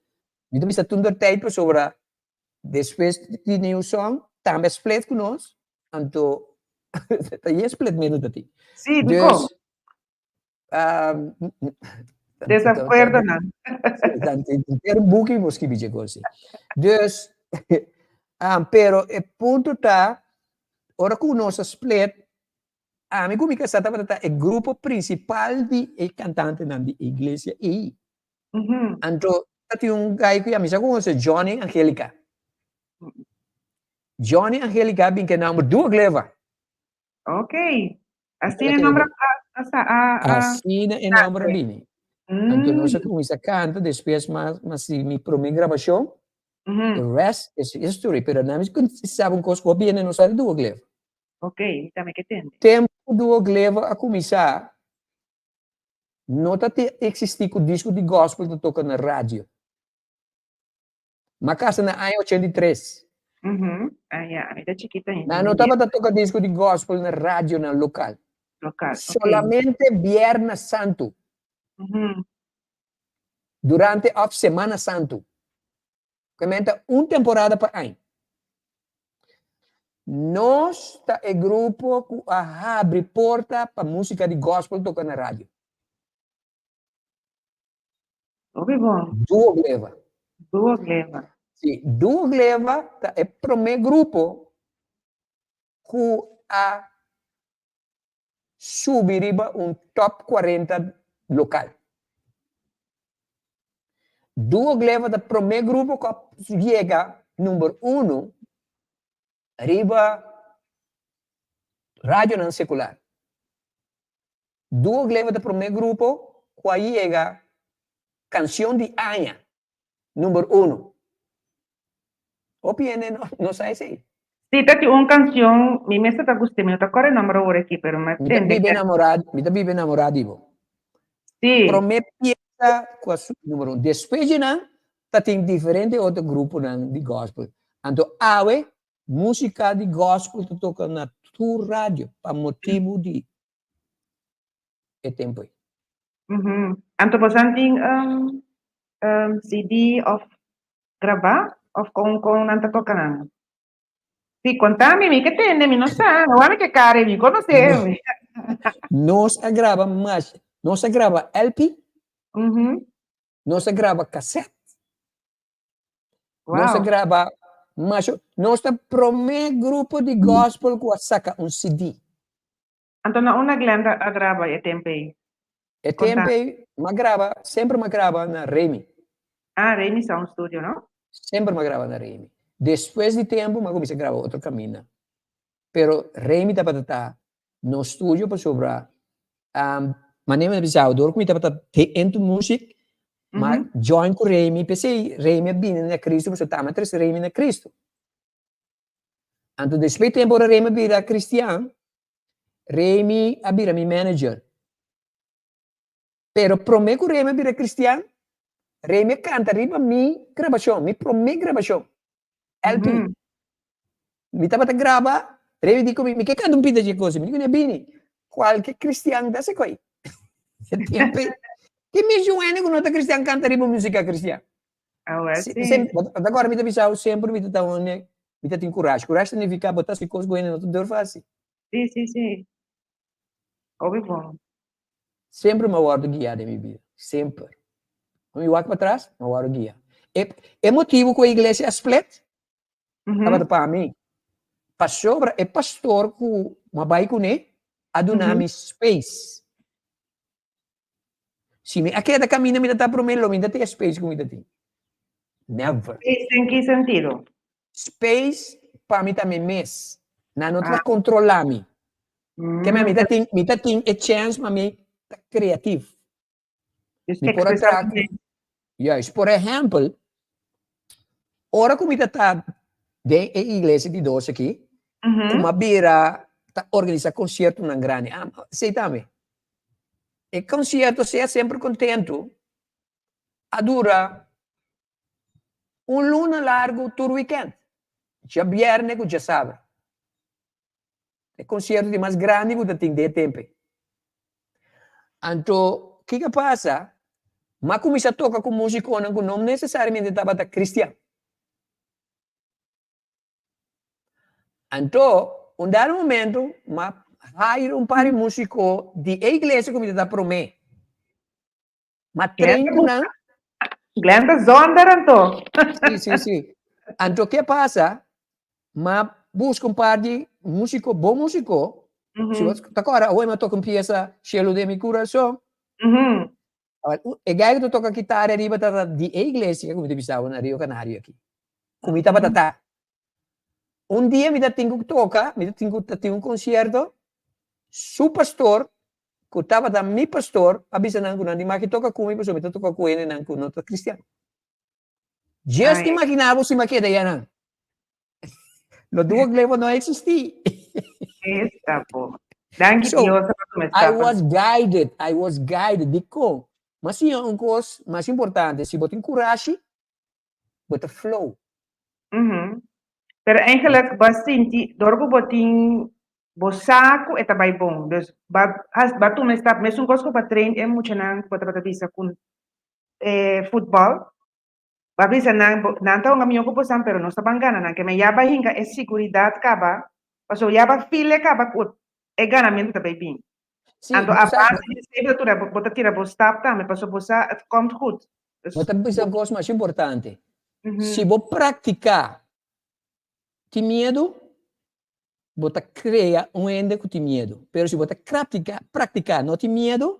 Mi ta bisa toender tijd pasobra despues di New Song tambe a split ku nos, anto ta yen split menos ta tin. Sí, dikon? Dus, um, Desakuerdonan. Henter un buki bo skibi dje kos ei. Dus, um, pero e punto ta, ora ku nos a split, ami ku mi kasá tabata ta e grupo prinsipal di e kantantenan di e iglesia ei. Anto, tatin un guy ku yama, mi sa ku konosé, Johnny Angelica. Johnny Angelica a bin ku e nòmber Duo Gleva. Ok. Asina e nomber a, a, a, a Asina e nomber a bini. Anto nos a kuminsá kanta, despues mas mas si mi promé grabashon, the rest is history. Pero nan mi sabi un kos ku hopi hende no sa di Duo Gleva. Ok, mi tambe ke tende. Tempu ku Duo Gleva a kuminsá, no ta te eksistí ku disku di gospel ta toka na radio. M'a kasa na aña 83. Ah, ya, mi ta chikito ainda. Nan no tabata toka disco di gospel na radionan lokal. Lokal, ok. Solamente Bierna Santu. Durante òf Semana Santu. Ku men ta un temporada pa aña. Nos ta e grupo ku a habri porta pa músika di gospel toka na radio. Hopi bon. Duo Gleva. Duo Gleva. Sí, Duo Gleva ta e promé grupo ku a subi riba un top 40 lokal. Duo Gleva ta promé grupo ku a yega number uno riba radionan sekular. Duo Gleva ta promé grupo ku a yega Kansion di Aña number uno. Hopi hende no sa esei. Sí, ta tin un kansion, mi mester ta gust'é, mi no ta kòrda e nòmber awor aki, pero mi a Mi ta tende biba ke. enamorá, mi ta biba enamorá di bo. Sí. Promé piesa ku a subi number uno. Despues di nan ta tin diferente otro gruponan di gospel. Anto awe músika di gospel ta toka na tur radio pa motibu di e tempu ei. Anto bosan tin CD of grabá of kon kon nan ta toka nan? Si, konta mi, mi ke tende, mi no sa, no wak mi ke kare, mi konosé mi. Nos a graba mas, nos a graba LP, nos a graba cassette. Nos a graba masho, nos ta promé grupo di gospel ku a saka un CD. Anto na unda Glenda a graba e tempu ei? E tempu ei m'a graba, semper m'a graba na Remy. Ah, Remy Sound Studio, no? Semper m'a graba na Remy. Despues di tempu m'a kuminsá graba otro kaminda. Pero Remy tabata ta nos studio pasobra manera mi ta bisa dor ku mi tabata into music m'a join ku Remy p'esei Remy a bini na Cristo pasobra tamba a trese Remy na Cristo. Anto despues tempu ora Remy a bira cristian Remy a bira mi manager. Pero prome ku Remy a bira cristian Remy a kanta riba mi grabashon, mi prome grabashon, LP. Mi tabata graba, Remy di ku mi, mi ke kanta un pida dje kosa, mi di ku ne bini, kualke cristian ta hasi koi. E tempu ei, ki mes un hende ku no ta cristian kanta riba musika cristian? Agora mi ta bisa bo, semper mi ta ta un hende, mi ta tin kurashi. Kurashi significa bo ta hasi kos ku hende no ta durf hasi. Si, si, si. Hopi bon. Semper mi a wòrdu guiá den mi bida, semper. Ora mi wak patras, mi a wòrdu guiá. E e motibu ku e iglesia a split tabata pa mi, pasobra e pastor ku mi a bai kuné a duna mi space. Si mi a keda kaminda mi ta ta promé, lo mi ta tin e space ku mi ta tin. Never. Space den ki sentido? Space pa mi ta mi mes. Nan no ta kontrolá mi. Ke men mi ta tin, mi ta tin e chèns pa mi ta kreatif. Mi por a traha ku, juist, por ehèmpel, ora ku mi ta ta den e iglesia di dos aki, ku mi a bira ta organisá konsiertonan grandi, ah, esei tambe. E konsierto Sea Semper Kontentu a dura un luna largu tur wikènt, djabièrnè ku djasabra. E konsierto di mas grandi ku ta tin den e tempu ei. Anto. kiko a pasa? M'a kuminsá toka ku músikonan ku no nesesariamente tabata kristian. Anto, un dado momento, m'a hire un par di músiko di e iglesia ku mi ta promé. M'a train ku nan. Glenn ta zonder anto. Sí, sí, sí. Anto ke pasa? M'a buska un par di músiko, bon músiko. Si bo ta kòrda awor mi a toka un piesa Cielo de mi corazón. E guy ku ta toka kitara ariba ta di e iglesia ku mi ta bisa bo na Rio Canario aki. Ku mi tabata ta. Un dia mi ta tin ku toka, mi ta tin ku ta tin un konsierto, su pastor ku tabata mi pastor a bisa nan ku nan di maki toka ku mi pasobra mi ta toka ku hendenan ku no ta kristian. Just imagina bo si mi a keda yanan. Lo Duo Glevo no a existi. Esta bo. Danki So, Dios pa tuma I stap. was guided, I was guided. Dikon? Ma siña un kos mas importante, si bo tin kurashi, bo ta flow. Mhm. Pero eigenlijk bo a sinti, dor ku bo tin, bo sa ku e ta bai bon. Dus ba has ba tuma e stap, mesun kos ku ba train e muchanan ku bo tabata bisa ku e futbòl, Bo a bisa nan, bo, nan ta hunga mihó ku bosan, pero nos ta ban gana nan. Keme ya ba hinka e siguridat kaba, pasobra ya ba feel kaba ku e ganamentu ta bai bin. Sí, Anto bo a sa, base di esei bo ta tura, bo ta tira bo stap tambe, pasobra bo sa het komt goed. Dus, bo ta bisa un kos masha importante. Mhm. Si bo praktiká tin miedu, bo ta krea un hende ku tin miedu. Pero si bo ta kraptika, praktiká no tin miedu,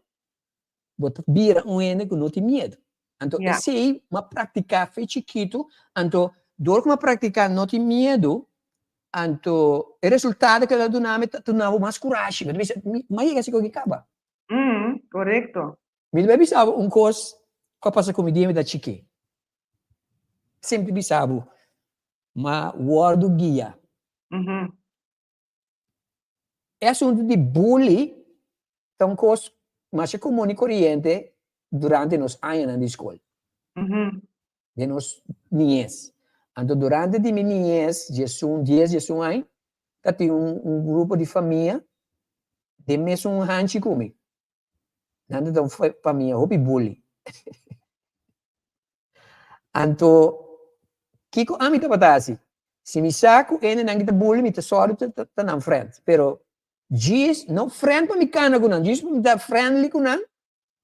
bo ta bira un hende ku no tin miedu. Anto Ja. esei m'a praktiká fe chikitu, anto dor ku m'a praktiká no tin miedu, anto e resultado ku el a duna mi ta duna bo mas kurashi. Mi ta bisa, mi m'a yega si koki kaba. Mm, korekto. Mi ta bai bisa bo un kos ku a pasa ku mi dia mi ta chikí. Semper bisa bo, m'a wòrdu guia. Mhm. E asuntu di bully ta un kos masha komun i koriente durante nos añanan di skol, den nos niñes. Anto durante di mi niñes, diesun, dies, diesun aña, ta tin un grupo di famia den mesun hanchi ku mi. Nan ta un famia hopi bully. Anto, kiko ami tabata hasi? Si mi sa ku hendenan ki ta bully mi, ta sòru ta nan friend. Pero djis, no friend pa mi kana ku nan, djis pa mi ta friendly ku nan,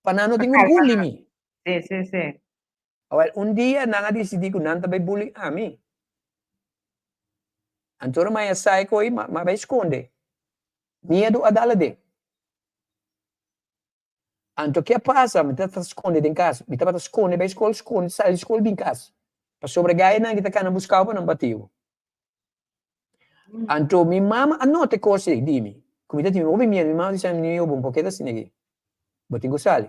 pa nan no tin ku bully mi. Sí, sí, sí. Awel, un dia nan a disidí ku nan ta bai bully ami. Anto ora mi a sa e koi, mi a bai skonde. Miedu a dal aden. Anto ke a pasa? Mi tabata skonde den kas. Mi tabata skonde bai skol, skonde sali skol bin kas. Pasobra e gainan ki ta kana buskau pa nan bati bo. Anto mi mama a nota e kos ei di mi, ku mi ta tin hopi miedu. Mi mama di sa mi, Niño, bo no por keda asina aki. Bo tin ku sali.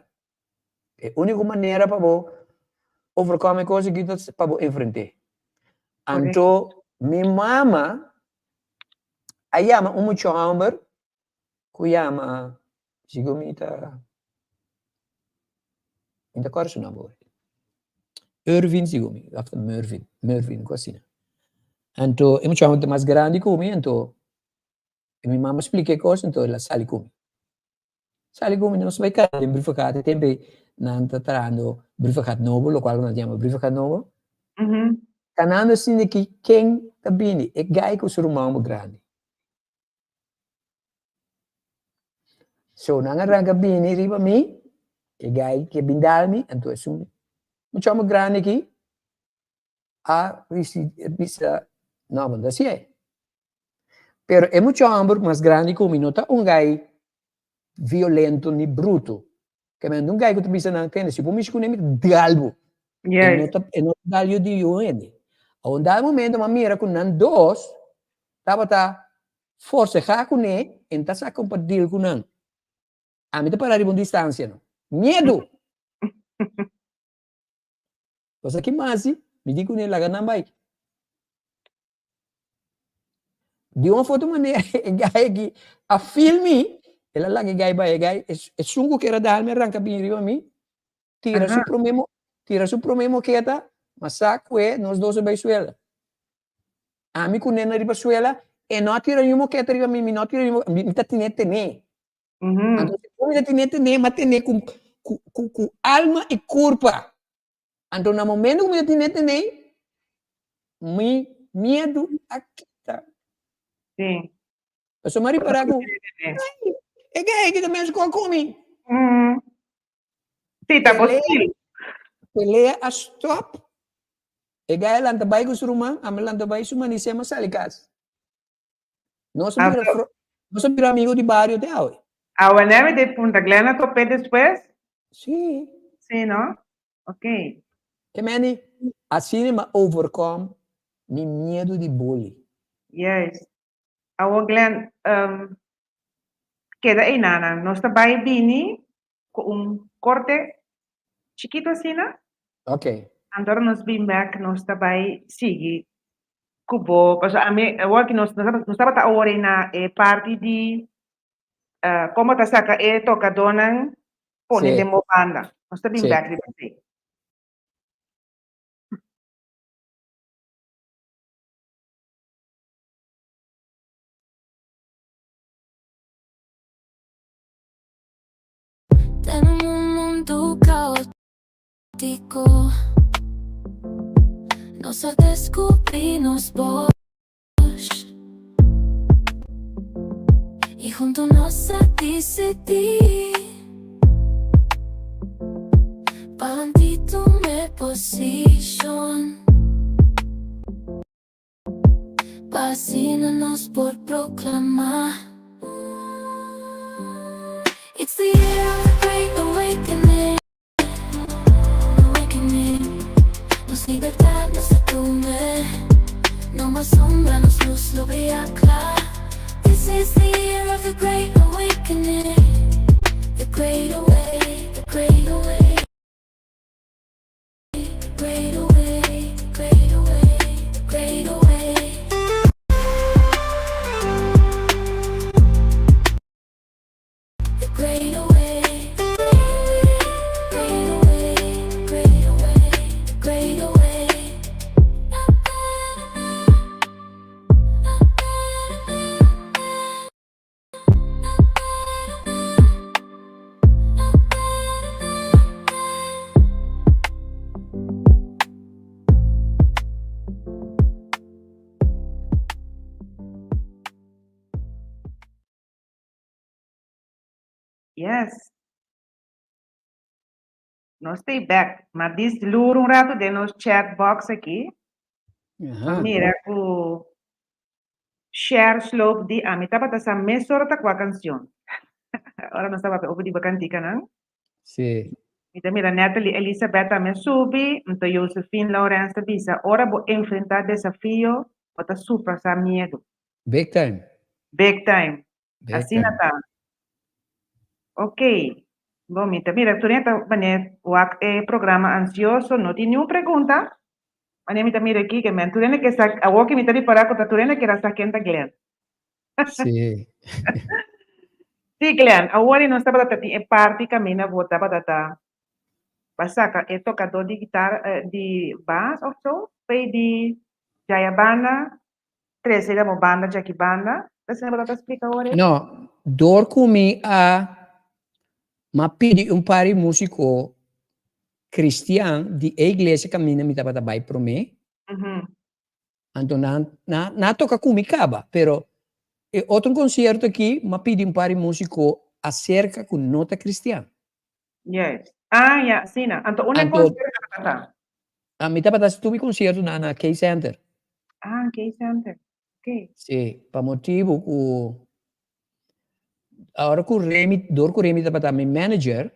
E úniko manera pa bo overkome e kos aki ta pa bo enfrent'é. Anto mi mama a yama un mucha hòmber ku yama sigur mi ta mi ta kòrda su nòmber awor Irvin sigur mi òf ta Mervin Mervin ku asina anto e muchacho ta mas grandi ku mi anto mi mama splika e kos anto el a sali ku mi sali ku mi nos bai kasa den Brievengat e tempu ei nan ta trahando Brievengat nobo lokual ku nan ta yama Brievengat nobo kanando asina ki ken ta bini e gai ku su ruman grandi. So nan a ranka bini riba mi, e gai ke bin dal mi, anto esun mucha hòmber grandi aki a bisa, no, bo no ta hasié. Pero e mucha hòmber mas grandi ku mi no ta un gai violento ni bruto. Ke men un gai ku ta bisa nan, kende, si bo mishi kuné mi ta dal bo. E no ta, e no ta dal yu di yu hende. A un dado momento mi a mira ku nan dos tabata forsehá kuné, e no ta sa kon pa deal ku nan. Ami ta para riba un distansia no. Miedu! Bo sa ki masi? Mi di kuné laga nan bai. Di un of otro manera e gai aki a feel mi, el a laga e gai bai, e gai esun ku kere dal mi a ranka bini riba mi, tira su prome tira su prome moketa, ma sa kue nos dos a bai suela. Ami ku nena riba suela, e no a tira niun moketa riba mi, mi no a tira niun mi ta tine tene. Anto si mi ta tine tene, m'a tene ku. ku ku ku alma i kurpa. Anto na momento ku mi ta tine tene, mi miedu a kita. Sí. Pasobra mi a ripará ku, ei, e gei aki ta mes kos ku mi. Sí, ta posible. Pelea a stop. E gai a lanta bai ku su ruman, ami a lanta bai su manisé, mi a sali kas. Nos a bira, nos a bira amigo di bario te awe. Awe nèmi de Punta Glen a top'é despues? Sí. Sí, no? Ok. Ke meni, asina mi a overcome mi miedu di bully. Juist. Awo Glen, um, keda einanan. Nos ta bai bini ku un korte chikito asina. Ok. Anto ora nos bin bek nos ta bai sigui ku bo. Pasobra ami awor ki nos nos tabata awor ei na e parti di komo ta saka e tokadónan pone den bo banda. Nos ta bin bek riba esei. Den un mundu kaótiko, nos a deskubrí nos bos i huntu nos a disidí pa tuma e posishon. Pa asina nos por proclama. It's the year of the great awakening, awakening. Nos libertad nos a tume. No mas sombra, nos luz lo bria cla. This is the year of the great awakening, the great awake, the great awake. Yes. Nos stay back. Ma dis lur un rato den nos chat box aki. Aha. Mira ku Share Slope di ami tabata sa mesora ta kua kansion. Ora nos tabata over di bo kantikanan. Sí. Mi ta mira Natalie Elizabeth tambe a subi, nto Josephine Lawrence ta bisa, ora bo enfrentá desafio, bo ta suprasá miedu. Big time. Big time. Big Asina time. ta. Ok. Bo mi ta mira tur ta manera wak e programa ansioso, no tin niun pregunta. Manera mi ta mira aki ke men tur hende ke sa, awor ke mi ta ripará ku ta tur hende keda sa ken ta Glenn. Sí. Sí, Glenn, awor nos tabata tin e parti kaminda bo tabata ta pa saka e tokadó di guitar di bas òf so, p'ei di djaya banda Trese den bo banda djaki banda. Esei bo ta splika awor ei? No, dor ku mi a m'a pidi un par di músiko kristian di e iglesia kaminda mi tabata bai promé, anto nan nan a toka ku mi kaba, pero e otro konsierto aki m'a pidi un par di músiko aserka ku no ta kristian. Juist. Ah, ya, asina. Anto unda e Anto concierto tabata? Ah, mi tabata haci tur mi conciertonan na K-Center. Ah, K-Center. Ok. Sí, pa motibu cu ora cu Remy, door cu Remy tabata mi manager,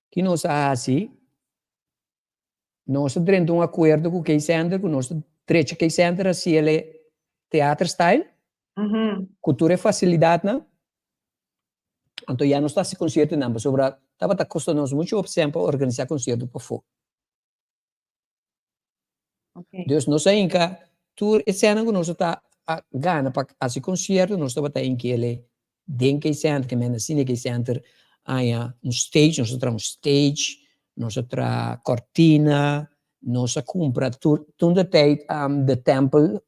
ki nos a haci, nos a drenta un acuerdo cu K-Center cu nos ta drecha K-Center haci el e theater style, cu tur e facilidadnan. Anto ya nos ta hasi konsiertonan pasobra tabata kosta nos muchu hopi sèn pa organisá konsierto pafó. Dus nos a hinka tur e sènnan ku nos ta a gana pa hasi konsierto nos tabata hink'el den K-Center, ke mende asina K-Center haña un stage, nos a traha un stage, nos a traha kòrtina, nos a kumpra tur, tur de tijd de tempel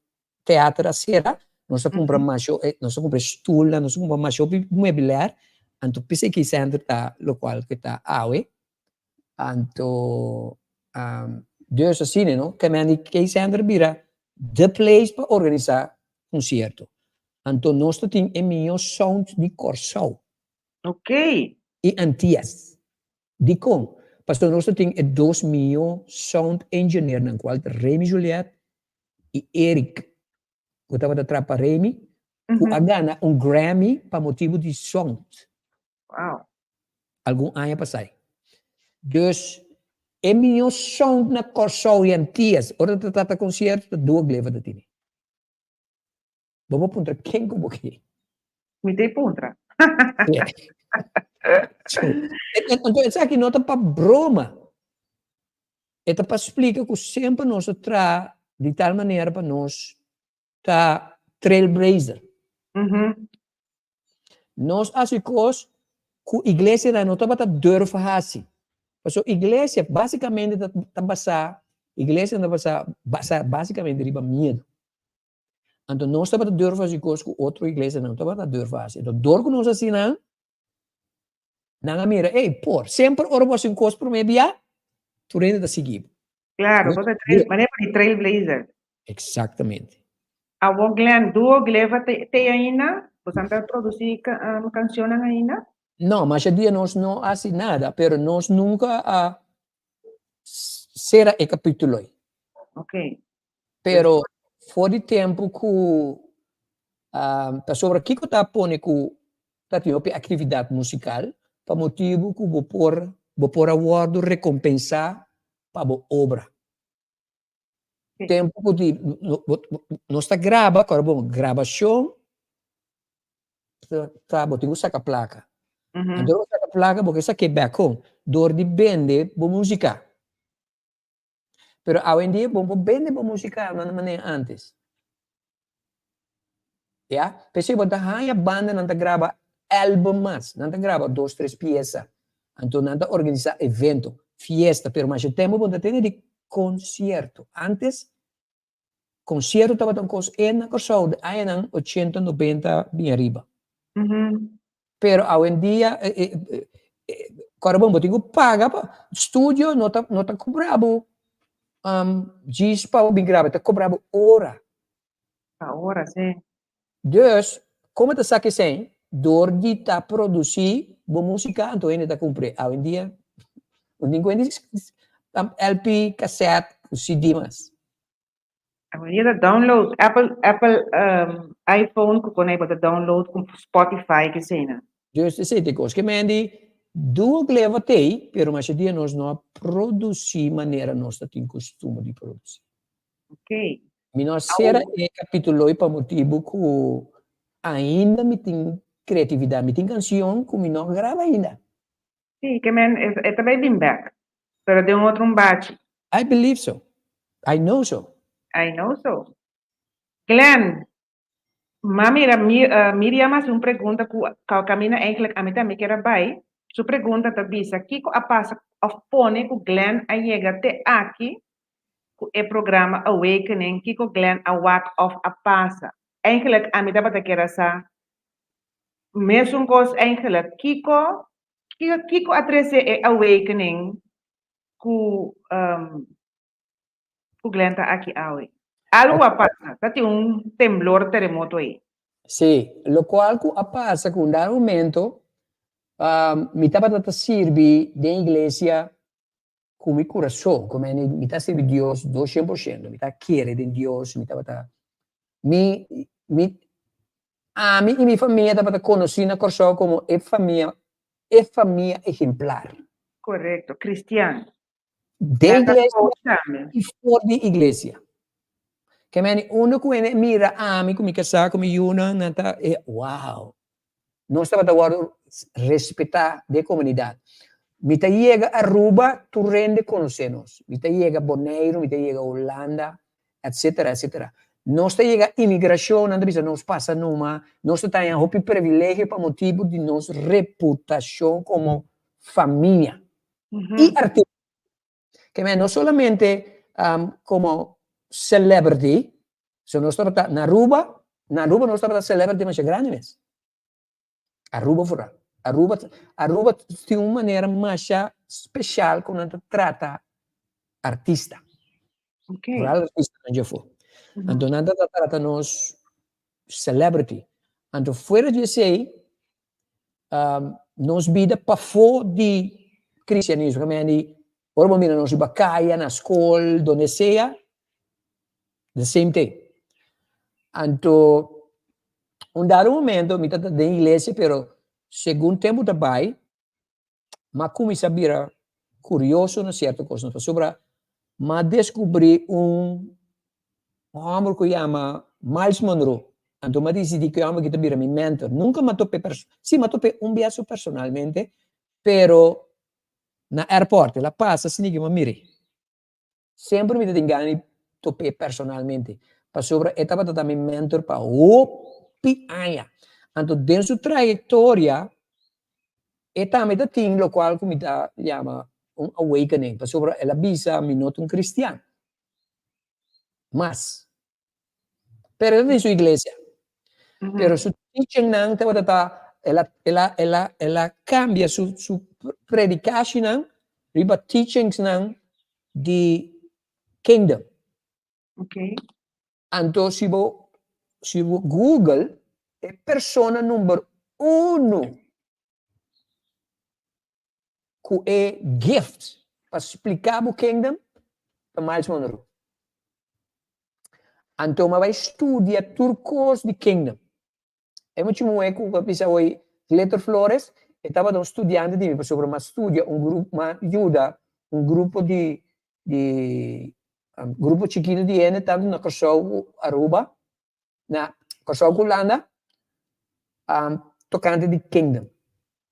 Teater a sera, nos a kumpra masho, nos a kumpra stulnan, nos a kumpra masho hopi muebiler. Anto p'esei Key Center ta lokual ku ta awe. Anto dus asina no, ke men di Key Center bira the place pa organisá konsierto. Anto nos ta tin e mihó sound di Kòrsou. Ok. I Antias. Dikon? Pasobra nos ta tin e dos mihó sound engineernan kual ta Remy Juliet i Eric ku tabata traha pa Remy ku a gana un Grammy pa motibu di sound. Wow. Algun aña pasai. Dus e mihó sound na Kòrsou i Antias ora ta trata konsierto ta Duo Gleva ta tene. Bo por puntra ken ku bo ke. Mi ta e puntra. Anto esaki no ta pa broma. E ta pa splika ku semper nos a traha di tal manera pa nos ta trailblazer. Nos hasi kos ku iglesianan no tabata durf hasi. Pasobra iglesia basikamente ta basá, iglesianan ta basá, basá basikamente riba miedu. Anto nos tabata durf hasi kos ku otro iglesianan no tabata durf hasi. Anto dor ku nos hasi nan, nan a mira, ey, por, semper ora bo hasi un kos promé bia, tur hende ta sigui bo. Claro, bo ta trail, manera di trailblazer. Exactamente. Awor Glenn, Duo Gleva te te ainda? Bosan ta produci cancionnan ainda? No, masha dia nos no hasi nada, pero nos nunca a cera e capitulo ei. Ok. Pero for di tempu ku pasobra kiko ta pone ku ta tin hopi aktividat musikal pa motibu ku bo por bo por a wòrdu rekompensá pa bo obra. Tempu ku di nos ta graba kòrda bon grabashon ta bo tin ku saka plaka. Anto bo saka plaka bo ke sak'é bèk kon dor di bende bo musika. Pero awendia bo por bende bo musica na manera antes. Ya, p'esei bo ta haña bandanan ta graba album mas, nan ta graba dos tres piesa, anto nan ta organisa evento, fiesta, pero masha tempo bo ta tene di concierto. Antes concierto tabata un cos e na Kòrsou di añanan ochenta, nobenta bin ariba. Pero awendia kòrda bon bo tin ku paga pa studio no ta no ta kobra bo djis pa bo bin graba e ta kobra bo ora. Pa ora si. Dus komo ta sa esei dor di ta produsi bo musika anto hende ta kumpr'e awendia no tin ku hende LP, kasèt ku CD mas. Awendia ta download Apple Apple iPhone ku konai bo ta download ku Spotify ke eseinan. Dus esei ta e kos ke men di Duo Gleva t'ei pero masha dia nos no a produsi manera nos ta tin kustumber di produsi. Ok. Mi no a sera e kapitulo ei pa motibu ku ainda mi tin kreatividat, mi tin kansion ku mi no a graba ainda. Sí, ke men e ta bai bin bek, pero den otro un bachi. I believe so. I know so. I know so. Glenn, m'a mira Miriam a hasi un pregunta ku kaminda eigenlijk ami tambe kier a bai. Su pregunta ta bisa, kiko a pasa òf pone ku Glenn a yega te aki ku e programa Awakening, kiko Glenn a wak òf a pasa? Eigenlijk ami tabata kier a sa Mesun kos eigenlijk, kiko kiko a trese e awakening ku ku Glenn ta aki awe? Algu a pasa, ta tin un temblor, teremoto ei. Sí, lokual ku a pasa ku un dado momento mi tabata ta sirbi den iglesia ku mi kurason, ku mi ta sirbi Dios dos shen por shento, mi ta kere den Dios, mi tabata, mi, mi, ami i mi famia tabata konosí na Kòrsou komo e famia, e famia ehemplar. Korekto, kristian. Den iglesia i for di iglesia. Ke meni unda ku hende mira ami ku mi kasá ku mi yunan, nan ta e wow. Nos tabata wòrdu respetá den komunidat. Mi ta yega Aruba, tur hende konosé nos. Mi ta yega Boneiru, mi ta yega Hulanda, etsetera, etsetera. Nos ta yega imigrashon, nan ta bisa nos pasa numa, nos ta taña hopi privilegio pa motibu di nos reputashon komo famia i artista. Ke men no solamente komo celebrity, so nos tabata na Aruba, na Aruba nos tabata celebrity masha grandi mes. Aruba vooral. Aruba, Aruba tin un manera masha special ku nan ta trata artista. Vooral artistanan djafó. Anto nan ta trata nos celebrity. Anto fuera di esei, nos bida pafó di cristianismo, ke men di ora bo mira nos riba kaya, na skol, donde sea, the same thing. Anto un dado momento mi ta den iglesia pero segun tempu ta bai m'a cuminsa bira curioso na cierto cosnan pasobra m'a descubri un homber cu yama Myles Munroe anto m'a dicidi cu e homber aki ta bira mi mentor nunca m'a tope si m'a tope un biaha personalmente pero na airport el a pasa asina cu m'a mire. Semper mi ta tin gana di top'é personalmente, pasobra e tabata ta mi mentor pa hopi aña. Anto den su trayektoria e tambe ta tin lokual ku mi ta yama un awakening, pasobra el a bisa mi no ta un kristian mas. Pero el a tin su iglesia. Pero su teachingnan tabata ta, el a, el a, el a, el a cambia su, su predicashinan riba teachingsnan di Kingdom. Anto si bo, si bo Google e persona number uno ku e gift pa spliká bo Kingdom ta Myles Munroe. Anto mi a bai studia tur kos di Kingdom. E mucha muhé ku a bisa hoy Glitter Flores, e tabata un studiante di mi pasobra mi a studia un grupo, mi a yuda un grupo di di grupo chikitu di hende tantu na Kòrsou ku Aruba na Kòrsou ku Hulanda tokante di Kingdom.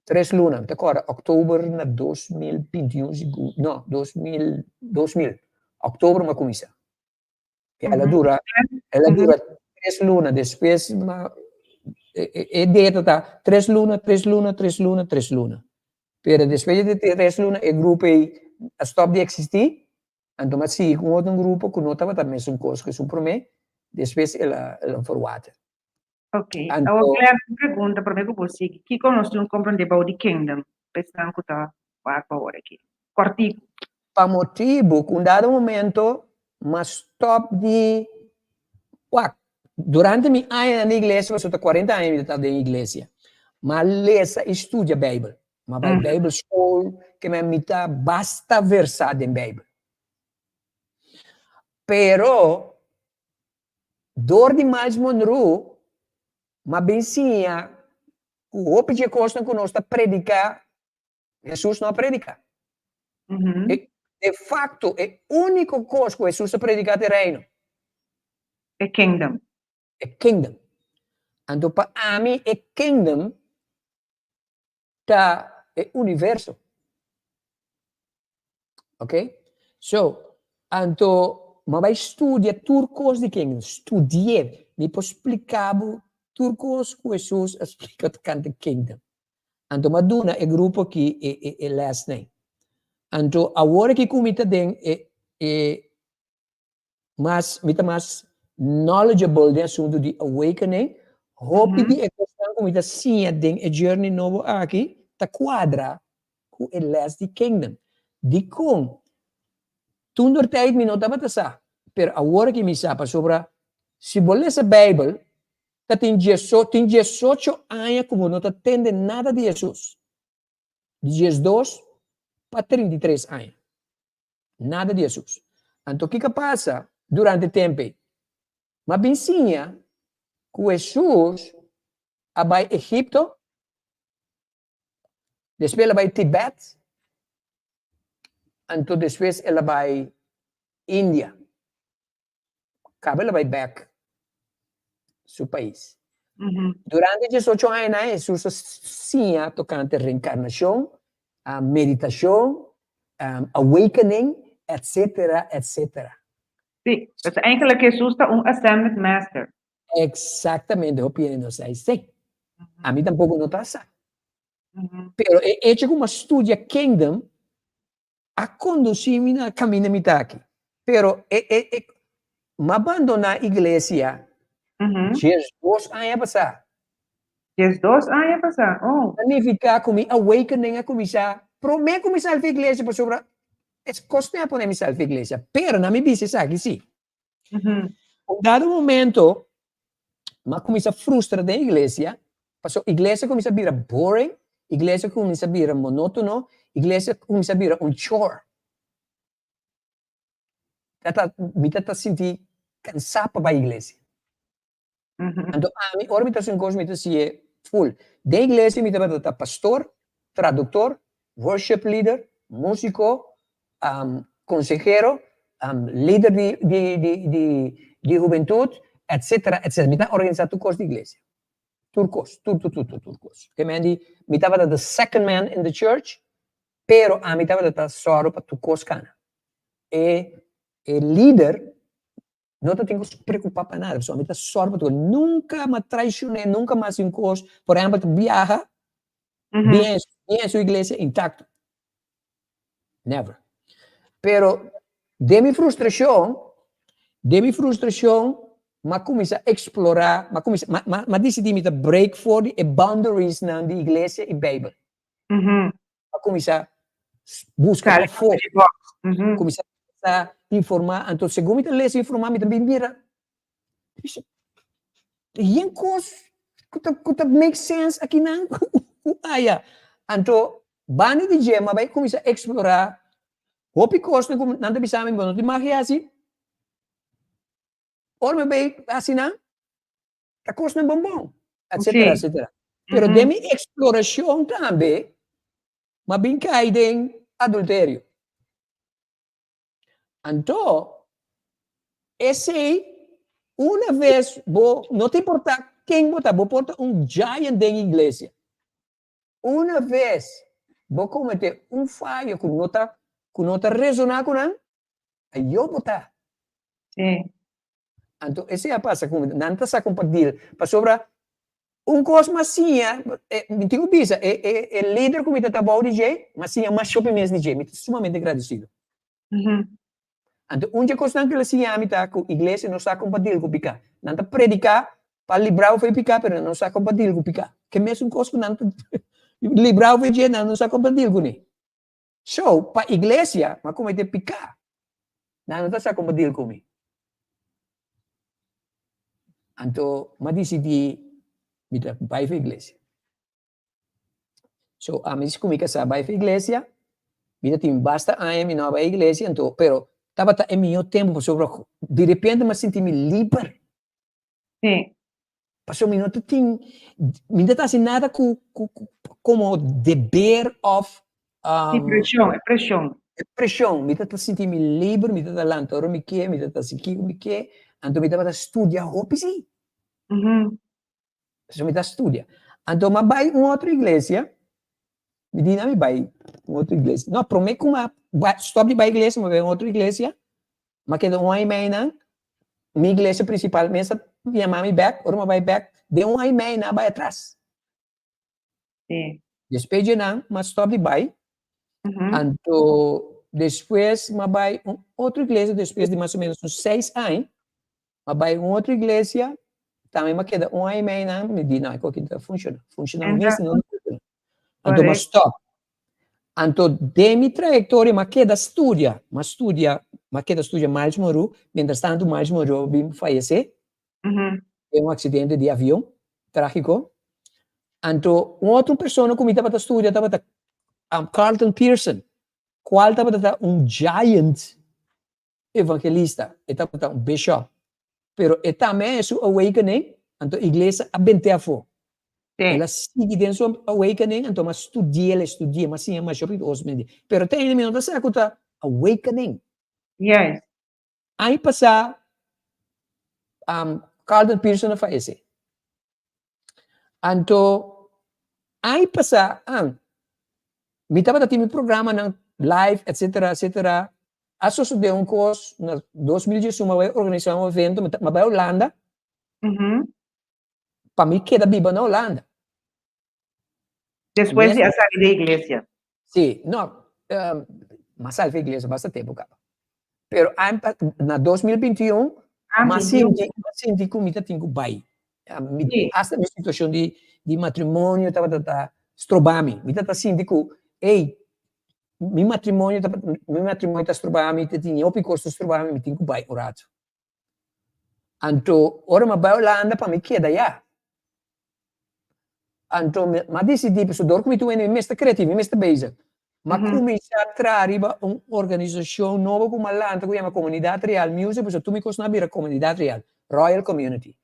Tres luna, mi ta kòrda òktober na 2021 sigur, no, 2000, 2000, òktober mi a kuminsá. El a dura, el a dura tres luna, despues e deta ta tres luna, tres luna, tres luna, tres luna. Pero despues di tres luna e grupo ei a stòp di eksistí. Anto mi a sigui ku un otro grupo ku no tabata mesun kos ku esun promé, despues el a el a verwater. Ok, awor Glenn, un pregunta promé ku bo sigui. Kiko nos tin komprondé bou di Kingdom pa esnan ku ta wak awor aki? Kòrtiku. Pa motibu ku un dado momento mi a stòp di wak. Durante mi añanan di iglesia, pasobra ta kuarenta aña mi ta den iglesia, mi a lesa i studia Beibel. Ma bai Bijbel school, ke men mi ta basta versá den Bijbel. Pero, dor di Myles Munroe, m'a bin siña ku hopi dje kosnan ku nos ta prediká, Hesus no a prediká. E, de fakto, e úniko kos ku Hesus a prediká ta e Reino. E Kingdom. E Kingdom. Anto pa ami e Kingdom ta e universo. Ok? So, anto m'a bai studia tur kos di Kingdom. Studi'é. Mi por splika bo tur kos ku Hesus a splika tokante Kingdom. Anto m'a duna e grupo aki e e e lèsnan. Anto awor aki ku mi ta den e e mas mi ta mas knowledgeable den asuntu di awakening, hopi di e kosnan ku mi ta siña den e journey nobo aki ta kuadra ku e les di Kingdom. Dikon? Toender tijd mi no tabata sa, pero awor aki mi sa pasobra si bo lesa Bijbel ta tin tin diesocho aña ku bo no ta tende nada di Hesus, di 12 pa 33 aña. Nada di Hesus. Anto kiko a pasa durante e tempu ei? M'a bin siña ku Hesus a bai Egipto, despues el a bai Tibet, anto despues el a bai India. Kaba el a bai bek su pais. Durante diesocho añanan Hesus a siña tokante reenkarnashon, meditashon, awakening, etcetera, etcetera. Sí, dus eigenlijk Hesus ta un ascended master. Exactamente, hopi hende no sa esei. Ami tampoco no ta sa. Pero e hecho ku mi a studia Kingdom a kondusí mi na kaminda mi ta aki. Pero e e e m'a bandoná iglesia 12 aña pasá. 12 aña pasá, oh. Ta nifiká ku mi awakening a kuminsá promé ku mi sali for iglesia pasobra e kos mi a pone mi sali for iglesia. Pero nan mi bisa esaki sí. Un dado momento mi a kuminsá frustra den iglesia pasobra iglesia kuminsá bira boring, iglesia kuminsá bira monótono, iglesia kuminsá bira un chore. Ta mi ta ta sinti kansá pa bai iglesia. Anto ami ora mi ta hasi un kos mi ta hasié full. Den iglesia mi tabata ta pastor, traduktor, worship leader, músiko, konsehero, lider di di di di di hubentut, etsetera etsetera. Mi ta organisá tur kos di iglesia. Tur kos, tur tur tur tur kos. Ke men di mi tabata the second man in the church, pero ami tabata ta sòru pa tur kos kana. E e lider No ta tin ku preokupá pa nada, pasobra mi ta sòru pa tur. Nunka mi a traishon'é, nunka mi a hasi un kos. Por ehèmpel, ta biaha, bien bien su iglesia intakto. Never. Pero den mi frustrashon, den mi frustrashon, mi a kuminsá eksplorá, mi a kuminsá, mi a disidí mi ta break for di e boundariesnan di iglesia i Beibel. A kuminsá buska pafó, kuminsá informá. Anto segun mi ta lesa i informá mi ta bin mira yen kos ku ta ku ta make sense akinan ku aya. Anto banda di dje mi a bai kuminsá eksplorá hopi kosnan ku nan ta bisa mi bo no tin mag hasi. Ora mi bai hasi nan ta kosnan bonbon, etcetera, etcetera. Pero den mi eksplorashon tambe, mi a bin kai den adulterio. Anto, esei, una ves bo, no ta importá ken bo ta, bo por ta un giant den iglesia. Una ves bo kometé un fayo ku no ta, ku no ta resoná ku nan, ayo bo ta. Sí. Anto esei a pasa ku nan ta sa kon pa deal pasobra un kos mi a siña, mi tin ku bisa e e e lider ku mi ta trabou di dje, mi a siña mas hopi mes di dje, mi ta sumamente gradesido. Anto un dje kosnan ku el a siña mi ta ku iglesia no sa kon pa deal ku piká. Nan ta prediká pa libra bo for di piká pero nan no sa kon pa deal ku piká. Ke mesun kos ku nan ta libra bo for di dje nan no sa kon pa deal kuné. So, pa iglesia, m'a comete pica. Nan no ta sa como deal cu mi. Anto, m'a dicidi mi ta bay for iglesia. So, ami cu mi casa bay for iglesia, mi ta tin basta aña mi no a bay iglesia, anto, pero tabata e miho tempo pasobra di repente m'a sinti mi liber. Sí. Pasobra mi no ta tin, mi no ta hasi nada ku ku komo deber òf Sí, preshon, e preshon. E preshon. Mi ta ta sinti mi liber, mi ta ta lanta ora mi ke, mi ta ta hasi kiko mi ke, anto mi tabata studia hopi sí. Pasobra mi ta studia. Anto mi a bai un otro iglesia, mi di nan mi bai un otro iglesia. No, promé ku mi a bai stòp di bai iglesia, mi a bai un otro iglesia, Mi a keda un aña i mei nan, mi iglesia principal mes a yama mi bek, ora mi a bai bek, den un aña i mei nan a bai atras. Sí. Despues dje nan, mi a stop di bai, anto despues mi a bai un otro iglesia despues di mas o menos un seis aña, mi a bai un otro iglesia, tambe mi a keda un aña i mei nan, mi di no, e koki no ta funciona, funciona mes no ta funciona. Anto mi a stop. Anto den mi trayectoria mi a keda studia, mi a studia, mi a keda studia Miles Monroe, mientras tanto Miles Monroe a bin fayece den un accidente di avion tragico. Anto un otro persona cu mi tabata studia tabata Carlton Pearson, cual tabata ta un giant evangelista, e tabata un bishop, pero e tambe a su awakening, anto iglesia a bent'é afó. El a sigui den su awakening, anto mi a studi'é, el studi'é, mi a siña masha hopi kos mende. Pero te ainda mi no ta sa ku ta awakening. Aña pasá, Carlton Pearson a fayesé. Anto, aña pasá, mi tabata tin mi programanan live, etcetera, etcetera. A sosodé un kos na 2011 mi a bai organisá un evento, mi a bai Holanda pa mi keda biba na Holanda. Despues di a sali di iglesia? Sí, no, mi a sali di iglesia basta tempu kaba. Pero na 2021 mi a sinti, mi a sinti ku mi ta tin ku bai. Hasta mi situashon di. di matrimonio tabata ta stroba mi. Mi tabata sinti ku, ey, mi matrimonio ta mi matrimonio ta stroba mi, ta tin hopi kos ta stroba mi, mi tin ku bai un ratu. Anto ora mi a bai Holanda pa mi keda ya. Anto mi a disidí, pasobra dor ku mi ta wende mi mes ta kreativo, mi mes ta bezig. Mi a kuminsá traha riba un organisashon nobo ku mi a lanta ku yama Komunidat Real Music, pasobra tur mi kosnan a bira Komunidat Real, Royal Community.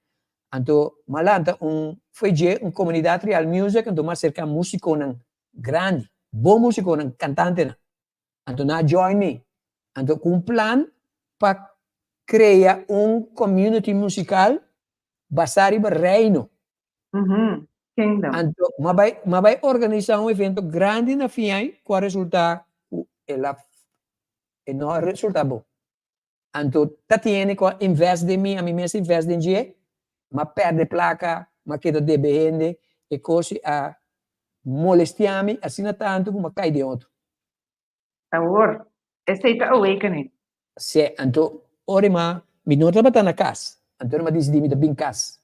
Anto mi a lanta un fo'i dje, un Komunidat Real Music, anto mi a aserká músikonan grandi, bon músikonan, kantantenan. Anto nan a join mi. Anto ku un plan pa krea un community musical basá riba Reino. Kingdom. Anto m'a bai m'a bai organisá un evento grandi na Fiai ku a resultá ku el a e no a resultá bon. Anto ta tiene ku a invest den mi, ami mes a invest den dje, m'a pèrdè plaka, m'a keda debe hende, e kos a molestiá mi asina tantu ku m'a kai den otro. Awor, esei ta awakening. Sí, anto ora i m'a, mi no tabata na kas, anto ora m'a disidí mi ta bin kas.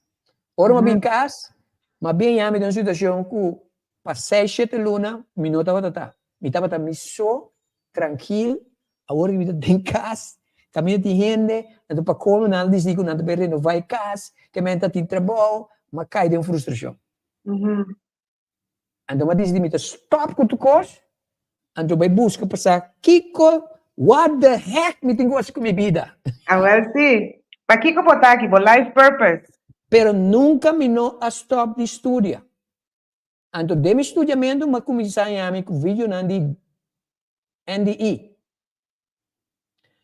Ora m'a bin kas, m'a bin haña mi den un situashon ku pa seis, shete luna mi no tabata ta. Mi tabata mi so, trankil, awor mi ta den kas, kaminda tin hende, anto pa kolmo nan a disidí ku nan ta bai renová e kas, ke men ta tin trabou, m'a kai den un frustrashon. Anto m'a disidí mi ta stòp ku tur kos, anto bai buska pa sa kiko, what the heck mi tin ku hasi ku mi bida. Awèl si, pakiko bo ta aki, bo life purpose? Pero nunka mi no a stòp di studia. Anto den mi studiamentu m'a kuminsá haña mi ku videonan di NDE.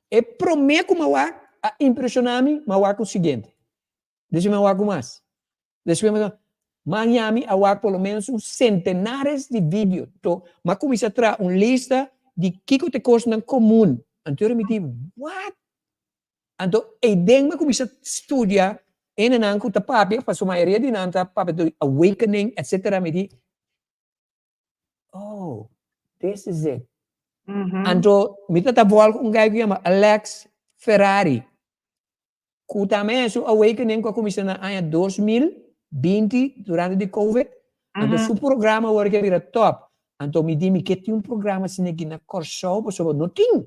E promé ku m'a wak a impreshoná mi, m'a wak ku siguiente. Despues m'a wak ku mas. Despues m'a m'a haña mi a wak por lo ménos un sentenares di video. To m'a kuminsá traha un lista di kiko ta e kosnan komun. Anto mi di, what? Anto eiden mi a kuminsá studia hendenan ku ta papia, pasobra mayoria di nan ta papia di awakening etcetera, mi di, oh, this is it. Anto mi ta ta volg un guy ku yama Alex Ferrari, ku tambe su awakening ku a kuminsá na aña 2020 durante di covid, anto su programa awor ke a bira top. Anto mi di mi ke tin un programa asina aki na Kòrsou pasobra no tin.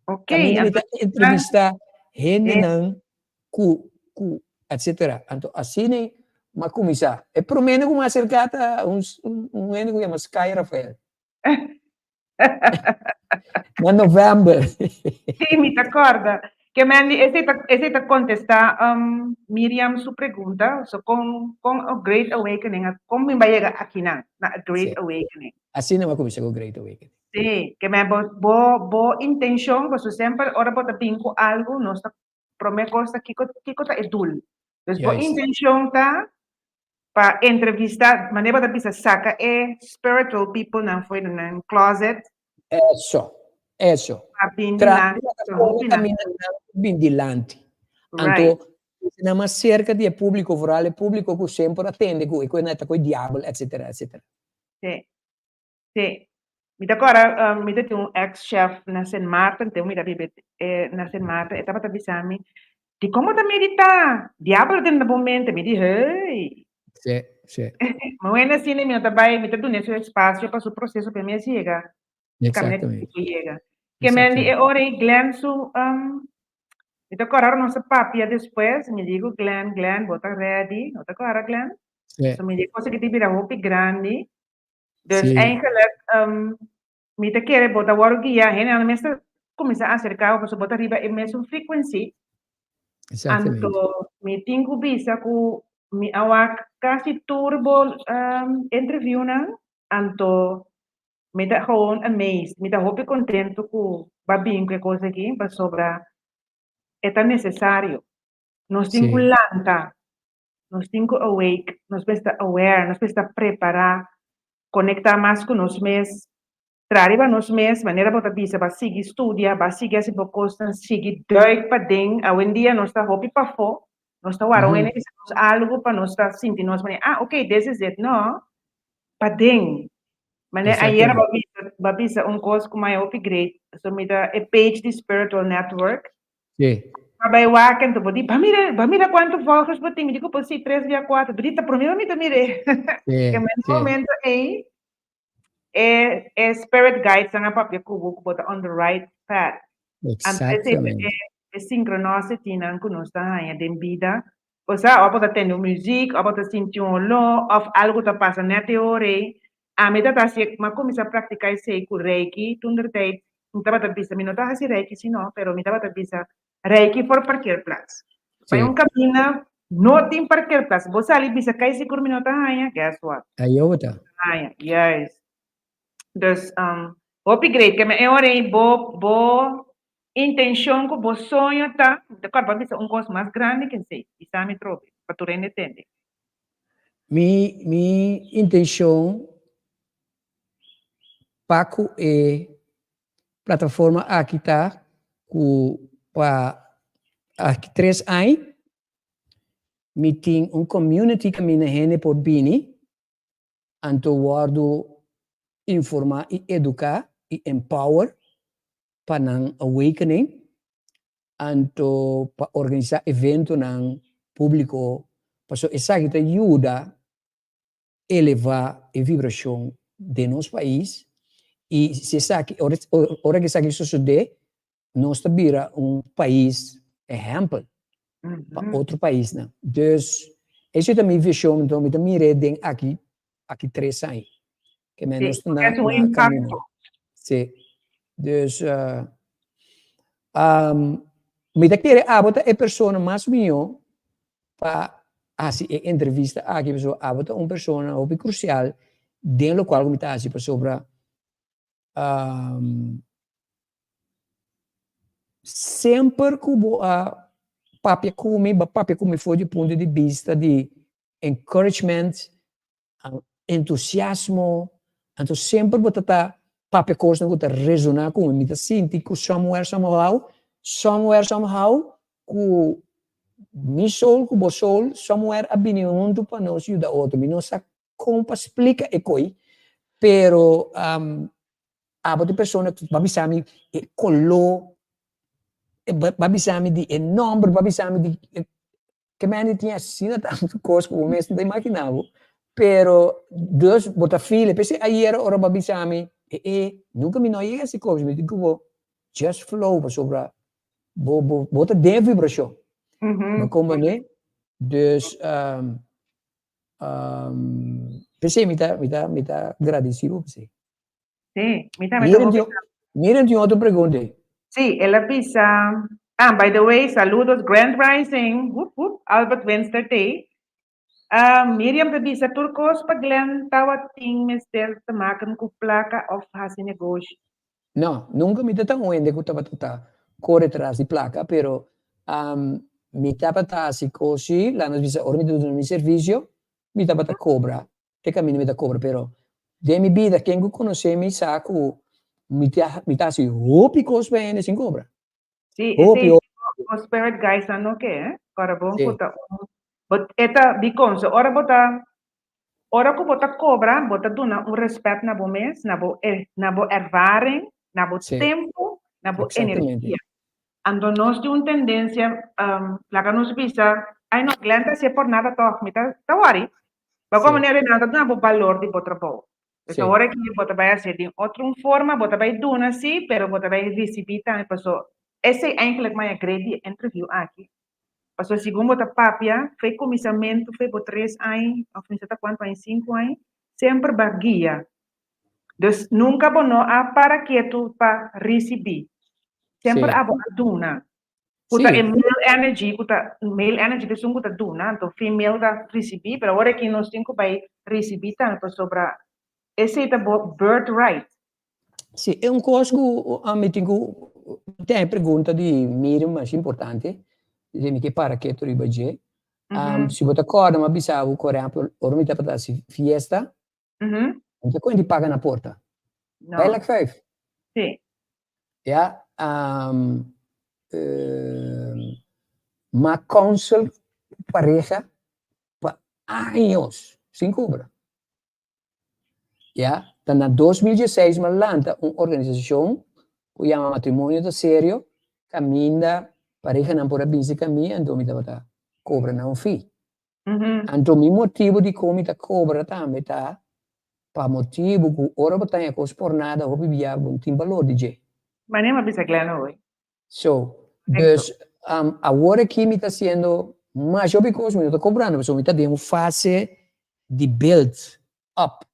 Ok, Kaminda mi anto ta entrevistá hendenan ku ku etcetera. Anto asina m'a kuminsá. E promé ku m'a aserká ta un un hende ku yama Sky Rafael. Na novèmber. Sí, mi ta kòrda. Ke men di esei ta esei ta kontestá Miriam su pregunta, so kon kon a Great Awakening a kon mi bai yega akinan na a Great Sí. Awakening. Asina m'a kuminsá ku Great Awakening. Sí, ke men bo bo bo intencion pasobra semper ora bo ta bin ku algu nos ta prome kos ta kiko kiko ta e doel. Dus bo Juist. intencion ta pa entrevista manera bo ta bisa saka e spiritual people nan for di nan closet. Eso, eso. Pa bin Traha dilanti plataforma pasobra hopi nan. kaminda nan por bin dilanti. Right. Anto nan mas serka di e publico, vooral e publico ku semper a tende ku e ku e ta ku e diabel etcetera etcetera. Sí. Sí. Mi ta kòrda, mi ta tin un ex chef na Sint Maarten, te mi ta biba na Sint Maarten, e tabata bisa mi, Dikon bo ta meditá? Diabel ta den bo mente. Mi di, Hey! Sí, sí. Mi wende asina, mi no ta bai, mi ta dun'é su espasio pa su proseso pa e mes yega. Kaminda ku Exactamente. e yega. Ke men di e ora ei Glenn su, mi ta kòrda ora nos a papia despues, mi di ku Glenn, Glenn, bo ta ready? No ta kòrda, Glenn? Sí. So mi di e cosa aki ta bira hopi grandi. Dus Sí. eigenlijk, mi ta kere bo ta wòrdu guiá, hendenan mester kuminsá aserká bo pasobra bo ta riba e mesun frequency. Exactamente. Anto mi tin ku bisa ku mi a wak kasi tur bo interviewnan, anto mi ta gewoon amazed, mi ta hopi kontentu ku bo a bin ku e kos aki pasobra e ta nesesario. Nos tin ku Sí. lanta. Nos tin ku awake, nos mester ta aware, nos mester ta prepará, konektá mas ku nos mes, traha riba nos mes, manera bo ta bisa, ba sigui studia, ba sigui hasi bo kosnan, sigui duik paden. Awendia nos ta hopi pafó, nos ta wara un hende bisa nos algu pa nos ta sinti nos manera, ah, ok, this is it. No, paden. Manera ayera bo bisa, bo a bisa un kos ku mai hopi great, so mi ta e page di Spiritual Network. Sí. Bo a bai wak anto bo di, Ba mira, ba mira kuantu volgers bo tin. Mi di ku por si tres bia kuater. Bo di, Ta promé mi ta mir'é. Sí, Ke men sí. momento ei, e e spirit guides nan a papia ku bo ku bo ta on the right path. Anto esei ta Exactamente. e e synchronicity nan ku nos ta haña den bida. Bo sa, òf bo ta tende un muzik, òf bo ta sinti un oló, òf algu ta pasa nèt e ora ei. Ami ta ta hasi, mi a kuminsá praktiká esei ku Reiki toentertijd. Mi tabata bisa, mi no ta hasi Reiki si no, pero mi tabata bisa Reiki for parkeerplaats. Bai un kaminda, no tin parkeerplaats. Bo sali bisa kai sigur mi no ta haña, guess what? Ayo bo ta. Haña, juist. Dus, hopi great. Ke mi e ora ei bo, bo intenshon ku bo soño ta, mi ta kòrda bo a bisa un kos mas grandi ke esei. Bisa mi trobe, pa tur hende tende. Mi mi intenshon pa ku e plataforma aki ta ku pa aki tres aña mi tin un community kaminda hende por bini anto wòrdu informá i eduká i empower pa nan awakening anto pa organisá eventonan públiko pasobra esaki ta yuda elevá e vibrashon den nos pais i si esaki ora ora ku esaki sosodé nos ta bira un pais ehèmpel pa otro paisnan. Dus esei ta mi vishon anto mi ta mir'é den aki aki tres aña. Ke men nos ta na na kamino. Sí. Dus mi ta kere abo ta e persona mas mihó pa hasi e entrevista aki pasobra abo ta un persona hopi krusial den lokual ku mi ta hasi pasobra Semper ku bo a papia ku mi, bo a papia ku mi for di punto di bista di encouragement, entusiasmo, anto semper bo ta ta papia kosnan ku ta resoná ku mi. Mi ta sinti ku somewhere somehow, somewhere somehow ku mi soul ku bo soul somewhere a bini huntu pa nos yuda otro. Mi no sa Kon pa splika e koi, pero abo ta persona ku ba bisa mi e koló, ba bisa mi di e nòmber, ba bisa mi di ke mende tin asina tantu kos ku bo mes no ta imaginá bo, pero dus bo ta feel e. P'esei ayera ora bo a bisa mi e e nunka mi no a yega hasi kos, mi di ku bo just flow pasobra bo bo bo ta den e vibrashon, bo komprendé? Dus P'esei mi ta, mi ta, mi ta gradisí bo p'esei. Sí, mi tambe ta Miren hopi tin, miren tin otro pregunta ei. Sí, el a bisa, ah, by the way, saludos Grand Rising, wup wup, Albert Winster t'ei. Ah, Miriam ta bisa tur kos pa Glenn tawatin mester te maken ku plaka òf hasi negoshi. No, nunka mi ta ta un hende ku tabata ta kore tras di plaka, pero mi tabata hasi kos si, laga nos bisa ora mi ta duna mi servisio, mi tabata kobra, te kaminda mi ta kobra, pero den mi bida ken ku konosé mi sa ku mi ta mi ta hasi hopi kos pa hende sin kobra. Sí, Hopi, esei hopi. bo spirit guides nan no ke, eh? Ora bon Sí. ku ta un, bo e ta dikon, so ora bo ta Ora ku bo ta kobra, bo ta duna un rèspèt na bo mes, na bo na bo ervaring, na bo tempu, na bo energia. Anto nos tin un tendensia, laga nos bisa, ai no, Glen ta hasié por nada tòg, mi ta ta wòri. Bo komo manera nan ta duna bo balor di bo trabou. Pues awor aki bo ta bai hasié den otro un forma, bo ta bai duna sí, pero bo ta bai risibí tambe paso esei eigenlijk maya great di e interview aki. Pasobra segun bo ta papia, fe kuminsamentu, fe bo tres aña, òf mi sa ta kuantu aña, sinku aña, semper bo a guia. Dus nunka bo no a para ketu pa risibí. Semper abo a duna. Ku ta e male energy, ku ta, male energy ta esun ku ta duna, anto female ta risibí, pero awor aki nos tin ku bai risibí tambe pasobra esei ta bo birthright. Sí, e un kos ku ami tin ku ten e pregunta di Miriam mas importante, di mi ke para ketu riba dje. Si bo ta kòrda mi a bisa bo, por ehèmpel, ora mi tabata hasi fiesta, mi ta kuenta di paga na porta. Bijlek vijf. Sí. Ya, m'a counsel pareha pa años sin kobra. Ya, ta na 2016 mi a lanta un organisashon ku yama Matrimonio ta Serio, kaminda Parehanan por a bin serka mi, anto mi tabata kobra nan un fee. Anto mi motibu di kon mi ta kobra tambe ta pa motibu ku ora bo ta haña kos por nada hopi bia bo no tin balor di dje. Manera mi a bisa Glenn awe. So, dus awor aki mi ta hasiendo masha hopi kos, mi no ta kobrando pasobra mi ta den un fase di build up.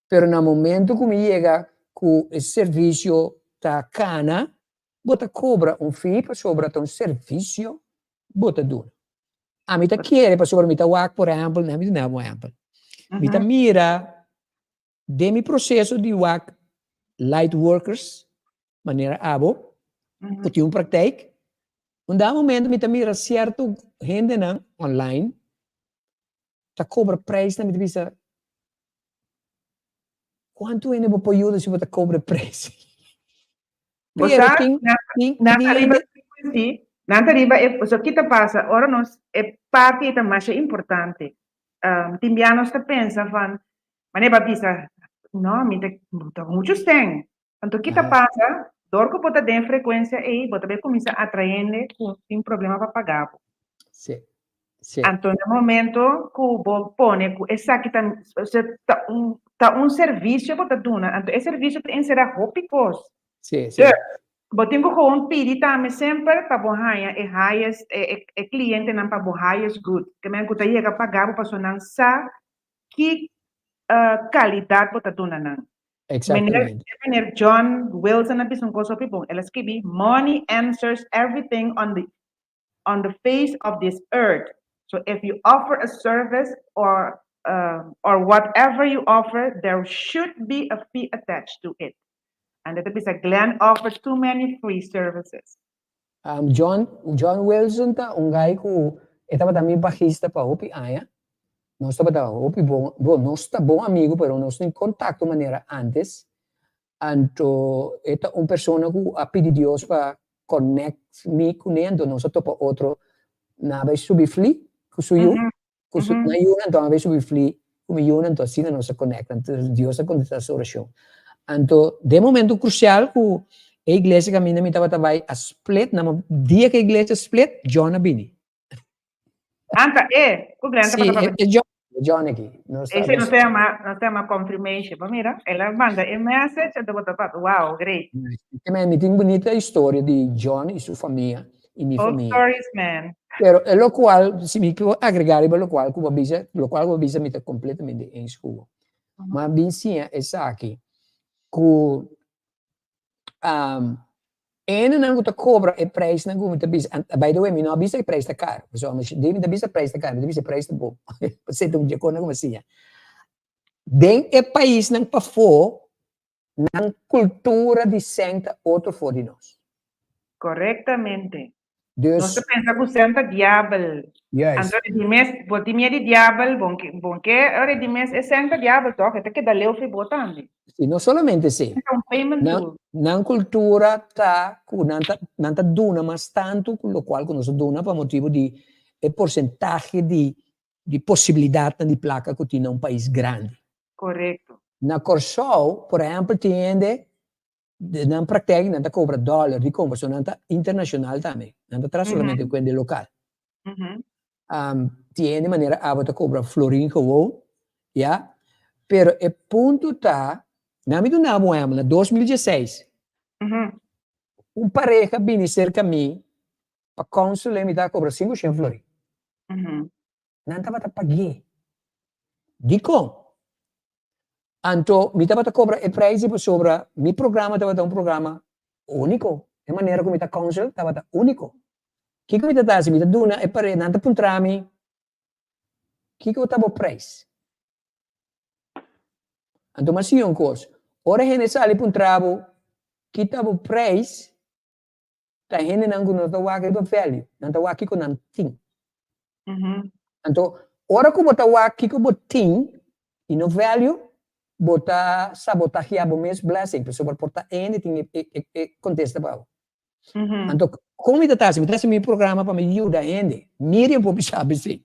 Pero na momento ku mi yega ku e servisio ta kana, bo ta kobra un fee pasobra ta un servisio bo ta duna. Ami ta kere pasobra mi ta wak por ehèmpel, mi ta duna bo un ehèmpel, mi ta mira den mi proseso di wak light workers manera abo ku tin un praktijk, un dado momento mi ta mira sierto hendenan online ta kobra prijsnan, mi ta bisa Kuantu hende bo por yuda si bo ta kobra prijs? Bo Pero sa, tin, nan, tin nan ta riba cliente. frequency, nan ta riba e, so ki ta pasa, ora nos, e parti ta masha importante. Tin bia nos ta pensa van, manera bo a bisa, no, mi ta, ta muchu sten. Anto ki ta pasa, dor ku bo ta den frekuensia ei, bo ta bai kuminsá atraé hende ku tin problema pa paga bo. Sí, sí. Anto na momento ku bo pone ku esaki ta, osea, ta un, ta un servisio bo ta duna, anto e servisio ta enserá hopi kos. Sí, sí. Dus, bo tin ku gewoon pidi tambe semper pa bo haña e highest, e, e, e klientenan pa bo highest good. Ke men ku ta yega paga bo pasobra nan sa ki kalidat bo ta duna nan. Exactamente. Meneer John Wilson a bisa un kos hopi bon. El a skibi, Money answers everything on the on the face of this earth. So if you offer a service or or whatever you offer, there should be a fee attached to it. And e ta bisa Glenn offer too many free services. John John Wilson ta un guy ku e tabata mi bajista pa hopi aña. Nos tabata hopi bon, bon nos ta bon amigu pero nos tin kontakto manera antes. Anto e ta un persona ku a pidi Dios pa connect mi kuné anto nos a topa otro na bai subi fli ku su yu. Ku su nan yunan anto a bai subi fli ku mi yunan anto asina nos a konekta anto Dios a kontestá su orashon. Anto den momento krusial ku e iglesia kaminda mi tabata bai a split na dia ku e iglesia split John a bini. Anta e ku Glenn Sí, tabata e papia. e John e John aki. Nos ta Ese nos nos ta yama nos ta yama confirmation. Bo mira, el a manda e message anto bo ta papia. Wow, great. Mi tin bunita historia di John i su famia i mi Old famia. stories man. Pero e locual, si mi por agrega riba locual cu bo a bisa, locual cu bo a bisa mi ta completamente eens cu bo. Ma a bin siña esaki, cu hendenan cu ta cobra e prijsnan cu mi ta bisa, and by the way mi no a bisa e prijs ta caro, pasobra mi ta bisa e prijs ta caro, mi ta bisa e prijs ta bon, pasobra ta un dje cu mi a siña. Den e paisnan pafó Nan cultura di sèn ta otro for di nos. Correctamente. Dus. Nos ta pensa cu sèn ta diabel. Juist. Anto di mes, bo tin miedu di diabel, bon ke, bon ke ora di mes e sèn ta diabel toch, e ta keda leu fi bo tambe. Si, no solamente esei. Ta un payment Nan, tool. nan cultura ta cu nan ta, nan ta duna mas tantu cu locual cu nos ta duna pa motibu di e porcentahe di, di posibilidadnan di placa cu tin na un pais grandi. Korekto. Na Kòrsou, por ehèmpel, tin hende den nan praktèk nan ta kobra dòler dikon? Pasobra nan ta internashonal tambe, nan ta traha solamente ku hende lokal. Tin hende manera abo ta kobra florin gewoon, ya. Pero e punto ta, nan mi duna bo un ehèmpel, na 2016, un pareha bini serka mi pa kònsul'é mi ta kobra 500 florin. Nan tabata pag'é. Dikon? Anto mi tabata kobra e prijs di pasobra mi programa tabata un programa úniko. E manera ku mi ta counsel tabata úniko. Kiko mi ta hasi? Mi ta duna e pare, nan ta puntra mi, Kiko ta bo prijs? Anto mi a siña un kos, ora hende sali puntra bo ki ta bo prijs, Ta hendenan ku no ta wak riba value, nan ta wak kiko nan tin. Anto, ora ku bo ta wak kiko bo tin i no value, bo ta sabotaheá bo mes blessing, pasobra por ta hende tin e kontesta pa bo. Anto, kon mi ta ta hasi? Mi ta hasi mi programa pa mi yuda hende. Miriam por bisa esei.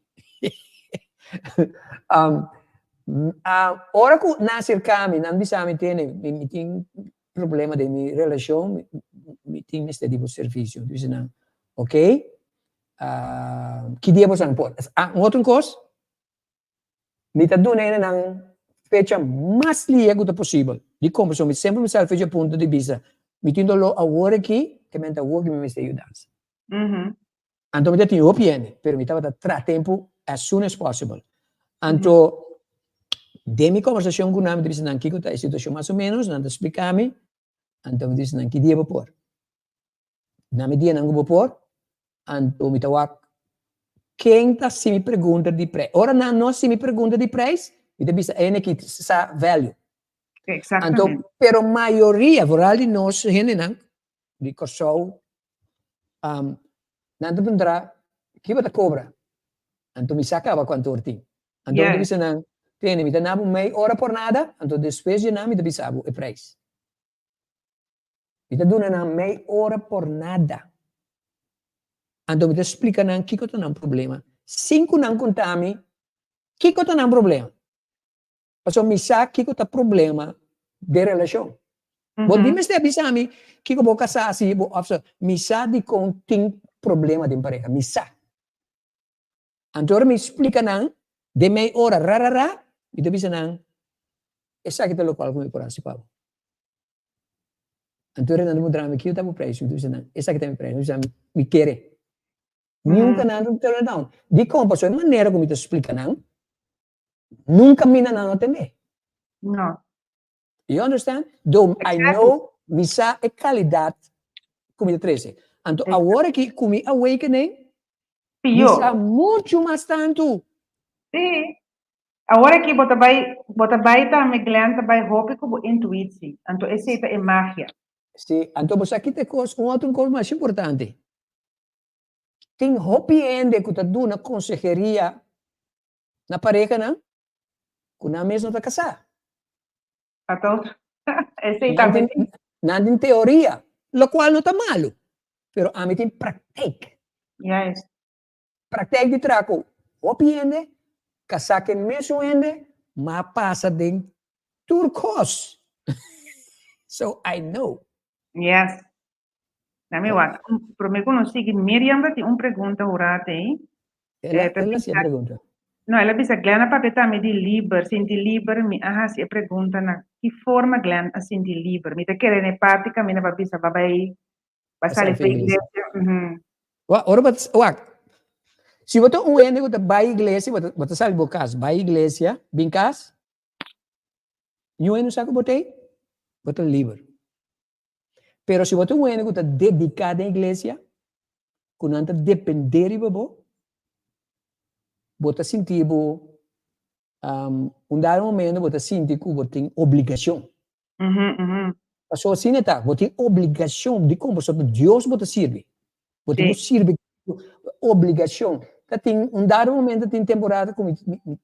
Ora ku nan aserká mi, nan bisa mi, Tene, mi tin problema den mi relacion, mi tin mester di bo servicio. Mi bisa nan, ok. Ki dia boso por? Ah, un otro kos, mi ta duna hendenan fecha mas lia ku ta posibel. Dikon? Pasobra mi semper mi sal fecha punto di bista. Mi tin doló awor aki, ke men ta awor ku mi mester yudansa. Anto mi ta tin hopi hende, pero mi tabata traha tempu as soon as possible. Anto, den mi kòmbersashon ku nan, mi ta bisa nan kiko ta e situashon mas o ménos, nan ta splika mi, anto mi ta bisa nan ki dia bo por. Na mi dianan ku bo por, anto mi ta wak ken ta hasi mi pregunta di preis. Ora nan no hasi mi pregunta di preis, mi ta bisa ene ki sa value. Exactamente. Anto, pero mayoria, vooral di nos hendenan di Kòrsou, nan ta puntra, ki bo ta kobra? Anto mi sa kaba kuantu or tin. Anto mi ta bisa nan, tene, mi ta na bo mei ora por nada, anto despues dje nan mi ta bisa bo e preis. Mi ta duna nan mei ora por nada. Anto mi ta splika nan kiko ta nan problema, sin ku nan konta mi kiko ta nan problema. Pasobra mi sa kiko ta problema den relashon. Bo di mester a bisa mi kiko bo kasá hasi bo òf so. Mi sa dikon tin problema den pareha, mi sa. Anto ora mi splika nan den mei ora ra ra ra, mi ta bisa nan esaki ta lokual ku mi por hasi pa bo. Anto ora nan ta puntra mi kiko ta bo preis, mi ta bisa nan esaki ta mi preis, mi ta bisa mi kere. Nunka nan ta turn down. Dikon? Pasobra e manera ku mi ta splika nan, nunka mi nan a tende. No. You understand? Though I know mi sa e kalidat ku mi ta trese. Anto awor aki ku mi awakening, mi sa muchu mas tantu. Sí. Awor aki bo ta bai, bo ta bai tambe Glenn ta bai hopi ku bo intuitsi. Anto esei ta e magia. Sí, anto bo sa ki ta e kos, un otro kos mas importante. Tin hopi hende ku ta duna konseheria na parehanan ku nan mes no ta kasá. Ato, esei tambe tin. Nan tin teoria, lokual no ta malu, pero ami tin praktijk. Juist. Praktijk di traha ku hopi hende, kasá ku e mesun hende, ma a pasa den tur kos. So I know. Yes. Dame wak. Promé ku nos sigui, Miriam ta tin un pregunta hurate ei. El a hasi e pregunta. No, el a bisa Glenn a papia tambe di liber, sinti liber. Mi a hasi e pregunta na ki forma Glenn a sinti liber. Mi ta kere na e parti kaminda pa bisa ba bai ba sali for iglesia. Wak, ora bo wak, si bo ta un hende ku ta bai iglesia, bo ta sali bo kas bai iglesia, bin kas, niun hende no sa ku bo ta ei, bo ta liber. Pero si bo ta un hende ku ta dediká den iglesia, ku nan ta dependé riba bo, bo ta sinti bo un dado momento bo ta sinti ku bo tin obligashon. Pasobra asina ta, bo tin obligashon. Dikon? Pasobra Dios bo ta sirbi. Bo tin ku sirbi obligashon. Ta tin un dado momento tin temporada ku mi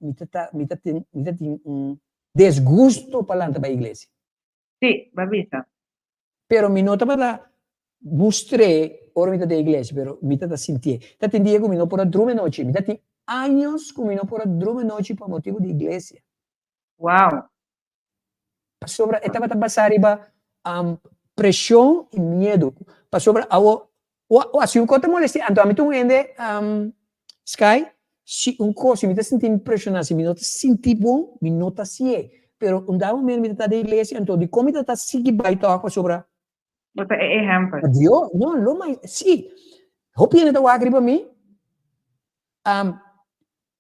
mi ta mi ta mi ta tin un desgusto pa lanta bai iglesia. Sí, bo a bisa. Pero mi no tabata mustr'é ora mi ta den iglesia, pero mi tabata sintié. Ta tin dia ku mi no por a drumi anochi. Mi ta tin años ku mi no por a drumi anochi pa motibu di iglesia. Wow! Pasobra e tabata basá riba preshon i miedu. Pasobra awo, si un kos ta molestiá, anto ami ta un hende, Sky, si un kos, si mi ta sinti mi preshoná, si mi no ta sinti bon, mi no ta hasié. Pero un dado momento mi ta ta den iglesia, anto dikon mi ta ta sigui bai tòg? Pasobra. Bo ta e ehèmpel. Pa Dios, no, lo mai, si. Hopi hende ta wak riba mi,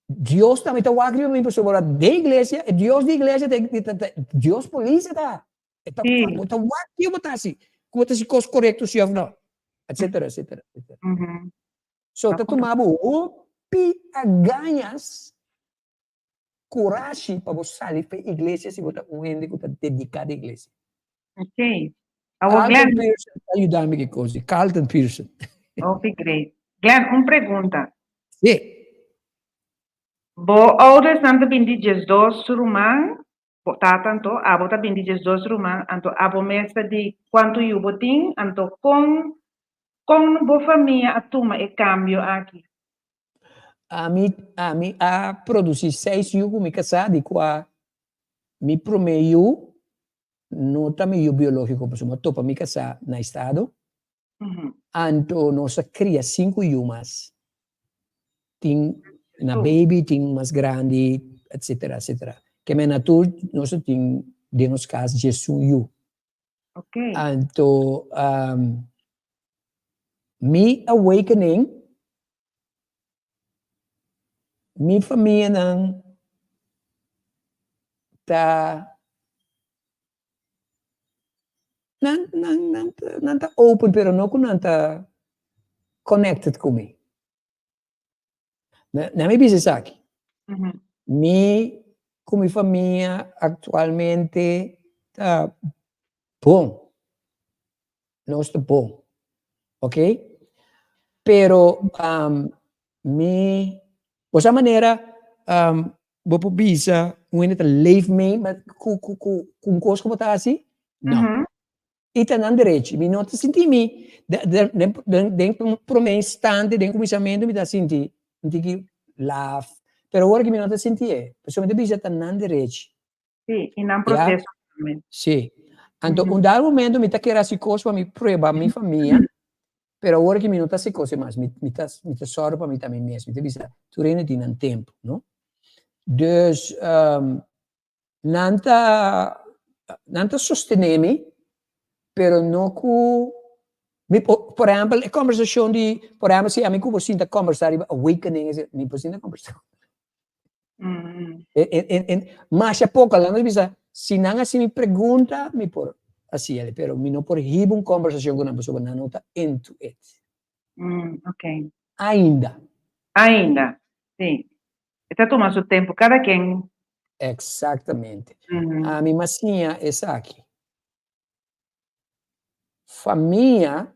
Dios tambe ta wak riba mi pasobra den iglesia, e Dios di iglesia ta, ta, Dios polis e ta. E ta, bo ta wak kiko bo ta hasi, ku bo ta hasi kos korekto si òf no, etsetera, etsetera, etsetera. So ta tuma bo hopi agañas, kurashi pa bo sali pa e iglesia si bo ta un hende ku ta dediká den iglesia. Ok. Awor Glenn. Carlton Pearson ta yuda mi ki kos di. Carlton Pearson. Hopi great. Glenn, un pregunta. Si. Bo oudersnan ta bini di diesdos ruman, Bo tata anto, abo ta bin di diesdos ruman, anto abo mes ta di kuantu yu bo tin, anto kon kon bo famia a tuma e kambio aki? Ami ami a produsí seis yu ku mi kasá, di kua mi promé yu no ta mi yu biológiko, pasobra mi a topa mi kasá na estado, anto nos a kria sinku yu mas. Tin na baby, tin mas grandi, etcetera, etcetera. Ke men na tur nos a tin den nos kas djesun yu. Anto mi awakening, mi famianan ta nan nan nan nan ta open pero no ku nan ta connected ku mi. Na mi bisa esaki, mi ku mi famia aktualmente ta bon, nos ta bon, ok, pero mi bo sa manera bo por bisa un hende ta leef mee ku ku ku un kos ku bo ta hasi? No. I ta nan derechi. Mi no ta sinti mi den prome instante, den kuminsamentu mi ta sinti un tiki laf, pero awor aki mi no ta sinti e, pasobra mi ta bisa ta nan derechi. Sí, i nan proseso tambe. Sí. Anto un dado momento mi ta kere hasi kos pa mi prueba mi famia, pero awor aki mi no ta hasi kos mas, mi mi ta mi ta sòru pa mi ta mi mes, mi ta bisa tur hende tin nan tempu, no? Dus Nan ta nan ta sostené mi, pero no ku mi por por ehèmpel e kòmbersashon di por ehèmpel si ami ku bo sinta kòmbersá riba awakening esei mi por sinta kòmbersá e e e masha poko laga nos bisa si nan hasi mi pregunta mi por hasi el pero mi no por hiba un kòmbersashon ku nan pasobra nan no ta into it. Ainda. Ainda, si. E ta tuma su tempu, kada ken. Exactamente. Ami m'a siña esaki. Famia,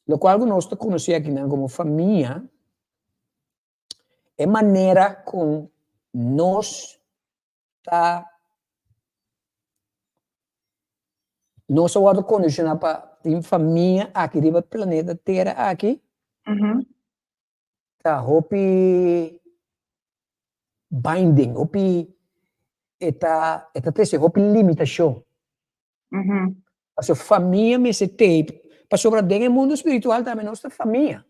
locual cu nos ta conoci akinan como famia, e manera con nos ta, nos a wordo condiciona pa tin famia aki riba planeta tera aki, Ta hopi binding, hopi e ta e ta trese hopi limitashon. Pasobra famia mester tei, pasobra den e mundu spiritual tambe nos ta famia.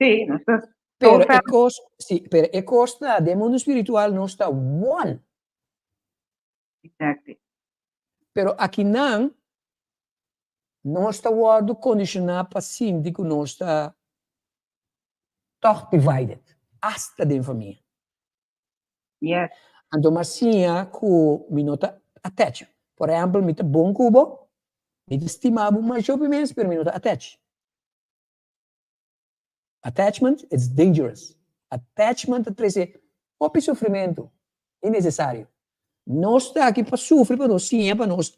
Sí, nos ta Pero e kos, sí, pero e kos ta den mundu spiritual nos ta one. Exactly. Pero akinan nos ta wòrdu kondishoná pa sinti ku nos ta tòg divided, asta den famia. Yes. Anto mi a siña ku mi no ta attach. Por ehèmpel, mi ta bon ku bo, mi ta stima bo masha hopi mes, pero mi no ta attach. Attachment it's dangerous. Attachment ta trese hopi sufrimentu innesesario. Nos ta aki pa sufri pa nos siña pa nos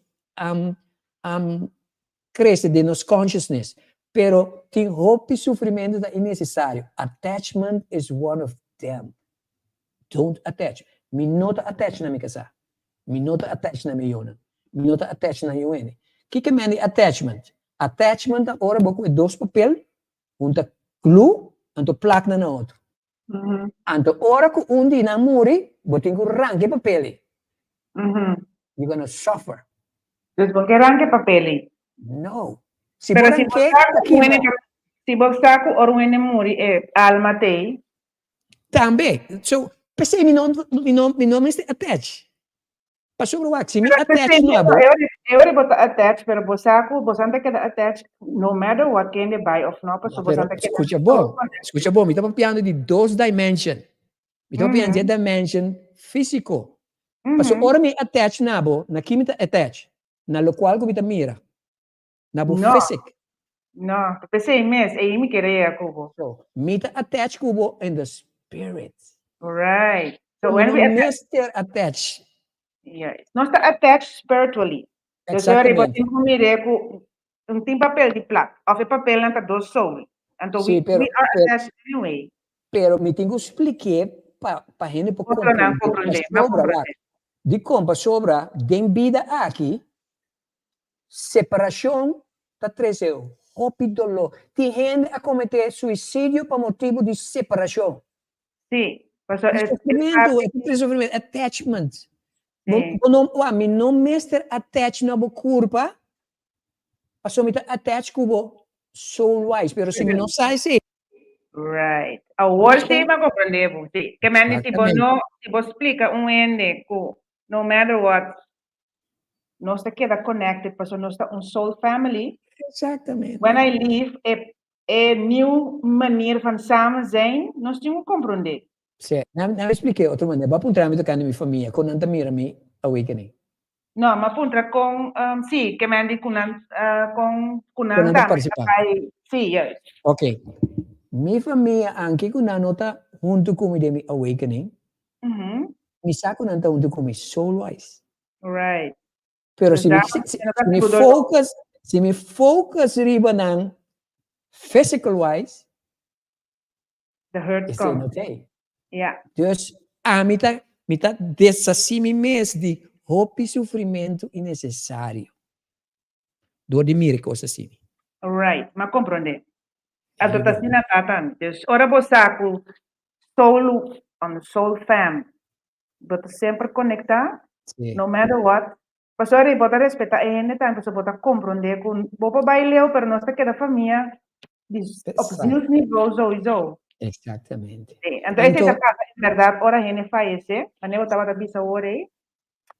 crece den nos consciousness, pero tin hopi sufrimentu ta innesesario. Attachment is one of them. Don't attach. Mi no ta attach na mi casá. Mi no ta attach na mi yonan. Mi no ta attach na niun hende. Kiko men di attachment? Attachment ta ora bo ku e dos papel un ta glu anto plak nan na otro. Anto ora ku un di nan muri bo tin ku ranka e papel ei. You gonna suffer. Dus bo ke ranka e papel ei? No. Si bo rank'é ta kibra. Si bo sa ku ora un hende muri e alma t'ei. Tambe. So p'esei mi no mi no mi no mester attach. Pasobra wak, si mi attach no abo. E ora bo ta attach, pero bo sa ku bo san ta keda attach no matter what kende bai of no, pasobra bo san ta keda. Skucha bon, skucha bon, mi ta papiando di dos dimension. Mi ta papiando di e dimension físiko. Pasobra ora mi attach na bo, na ki mi ta attach? Na lokual ku mi ta mira. Na bo físik. No, ta p'esei mes, ei mi kere yega ku bo. So, mi ta attach ku bo in the spirit. Right. So when we attach. Mester attach. Yes. Nos ta attach spiritually. Exactamente. Dus bo tin ku mire ku un tin papel di plak, of e papelnan ta dos soul. Anto we, pero, we are pero, attached anyway. Pero mi tin ku splik'é pa pa hende por Otronan comprende. comprende, no Pasobra, wak, comprende. dikon? Pasobra den bida aki Separashon ta trese hopi doló. Tin hende a kometé suisidio pa motibu di separashon. Sí, pasobra E sufrimentu, e ta trese sufrimentu, attachment. Bo, bo no, wak, mi no mester attach na bo kurpa, pasobra mi ta attach ku bo soul wise, pero si mi no sa esei. Right. Awor sí m'a comprende bo. Sí. Ke men si bo no, si bo splika un hende ku no matter what, nos ta keda connected pasobra nos ta un soul family. Exactamente. When I leave, e, e nieuw manier van samen zijn, nos tin ku comprende. Sí. Nan expliké otro manera. Bo a puntra mi tocante mi famia, kon nan ta mira mi awakening. No, m'a puntra kon, sí, ke men di ku nan, kon ku Kon nan nan ta tambe ta partisipá. bai, sí, juist. Ok. Mi famia, anke ku nan no ta huntu ku mi den mi awakening, mi sa ku nan ta huntu ku mi soul wise. Right. Pero Dus si mi, daarom si, si, is het si mi goed door- focus, si mi focus riba nan physical wise, The hurt Esei come. no t'ei. Ja. Dus ami ta, mi ta deshasí mi mes di hopi sufrimentu innesesario dor di mira e kos asina. Right, m'a komprondé. Anto ta asina ta tambe. Dus ora bo sa ku soul, on soul fam, bo ta semper konektá, Sí. no matter what. Pasobra bo ta respetá e hende tambe, pasobra bo ta komprondé ku bo por bai leu, pero nos ta keda famia di op zielsniveau sowieso. Exactamente. Sí, anto esei ta pasa en berdad ora hende fayesé, manera bo tabata bisa awor ei,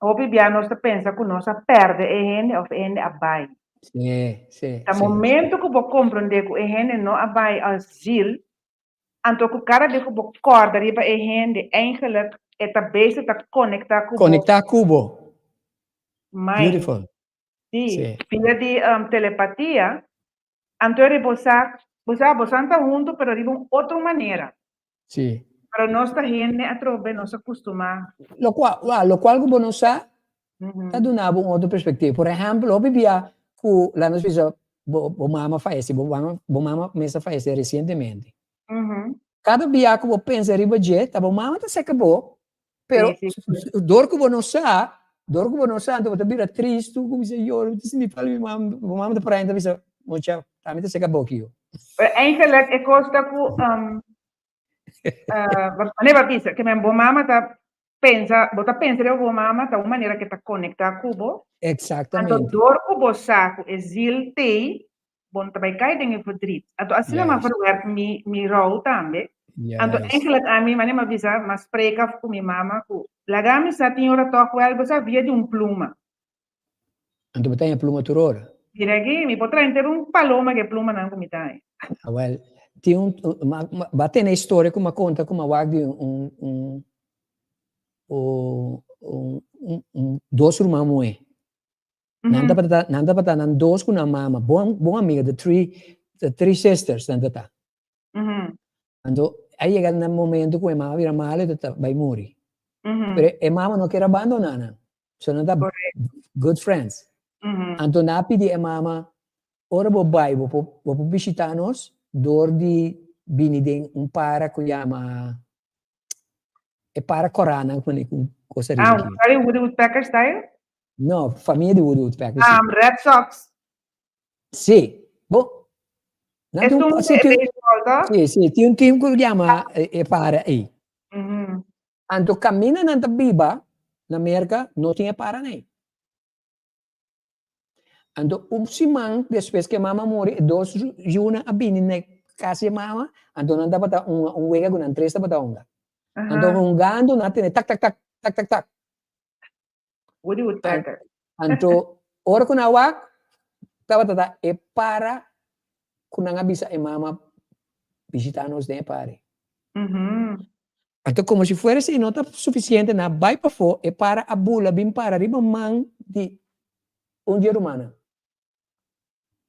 hopi bia nos ta pensa ku nos a pèrdè e hende òf e hende a bai. Sí, sí, Ta sí. momento ku bo komprondé ku e hende no a bai als ziel, anto ku kada bes ku bo kòrda riba e hende, eigenlijk e ta bezig ta konektá ku bo. Konektá ku bo. Mind. Beautiful. Sí, Sí. via di telepatia, Anto eri bo sa, bo sa, bosan ta huntu pero riba un otro manera. Sí. Pero nos ta hende atrobe, nos a kustumá. Lokual, wa, lokual ku bo no sa, ta duna bo un otro perspektiva. Por ehèmpel, hopi bia ku laga nos bisa bo bo mama fayesé, bo mama bo mama mes a fayesé resientemente. Kada bia ku bo pensa riba dje, ta bo mama ta seka bo, pero dor ku bo no sa, dor ku bo no sa, anto bo ta bira tristu, kuminsá yora, bo ta sinti falta di mama, bo mama ta pará i ta bisa, Mucha, ami ta seka bo kiyo. Pero eigenlijk e kos ta ku, manera bo a bisa, ke men bo mama ta pensa, bo ta pensa riba bo mama, ta un manera ke ta konektá ku bo. Exactamente. Anto dor ku bo sa ku e ziel t'ei, bo no ta bai kai den e verdriet. Anto asina m'a verwerk mi mi rou tambe. Anto eigenlijk ami, manera m'a bisa, m'a spreek af ku mi mama ku laga mi sa tin ora tòg wèl bo sa via di un pluma. Anto bo ta haña pluma tur ora? Mira aki, mi por traha henter un paloma ku e plumanan ku mi ta haña. Awèl, tin un, bo a tene e historia ku m'a konta ku m'a wak di un un un un dos ruman muhé. Nan tabata nan tabata nan dos ku nan mama, bon bon amiga, the three the three sisters nan tabata. Anto a yega na momento ku e mama bira malo e ta bai muri. Pero e mama no kier a bandona nan, so nan ta good friends. Anto nan a pidi e mama, ora bo bai bo por bo por bishita nos dor di bini den un para ku yama e para kòrá nan ku kos ariba Ah, aki. Harry Woody Woodpecker style? No, famia di Woody Woodpecker, sí. Red Sox. Sí. Bo, nan tin un, sí, tin, baseball, toch? Sí, sí, tin un team ku yama e para ei. Anto kaminda nan ta biba na Merka no tin e para nei. Anto un siman despues ku e mama muri, e dos yunan a bini na e kas di e mama, anto nan tabata hunga un wega ku nan tres tabata hunga. Anto hungando nan a tene tak tak tak, tak tak tak. Woody Woodpecker. Anto ora ku nan a wak, tabata ta e para ku nan a bisa e mama bishita nos den e pare. Anto komo si fuera esei no ta sufisiente, nan a bai pafó, e para a bula bin para riba man di un di e rumannan.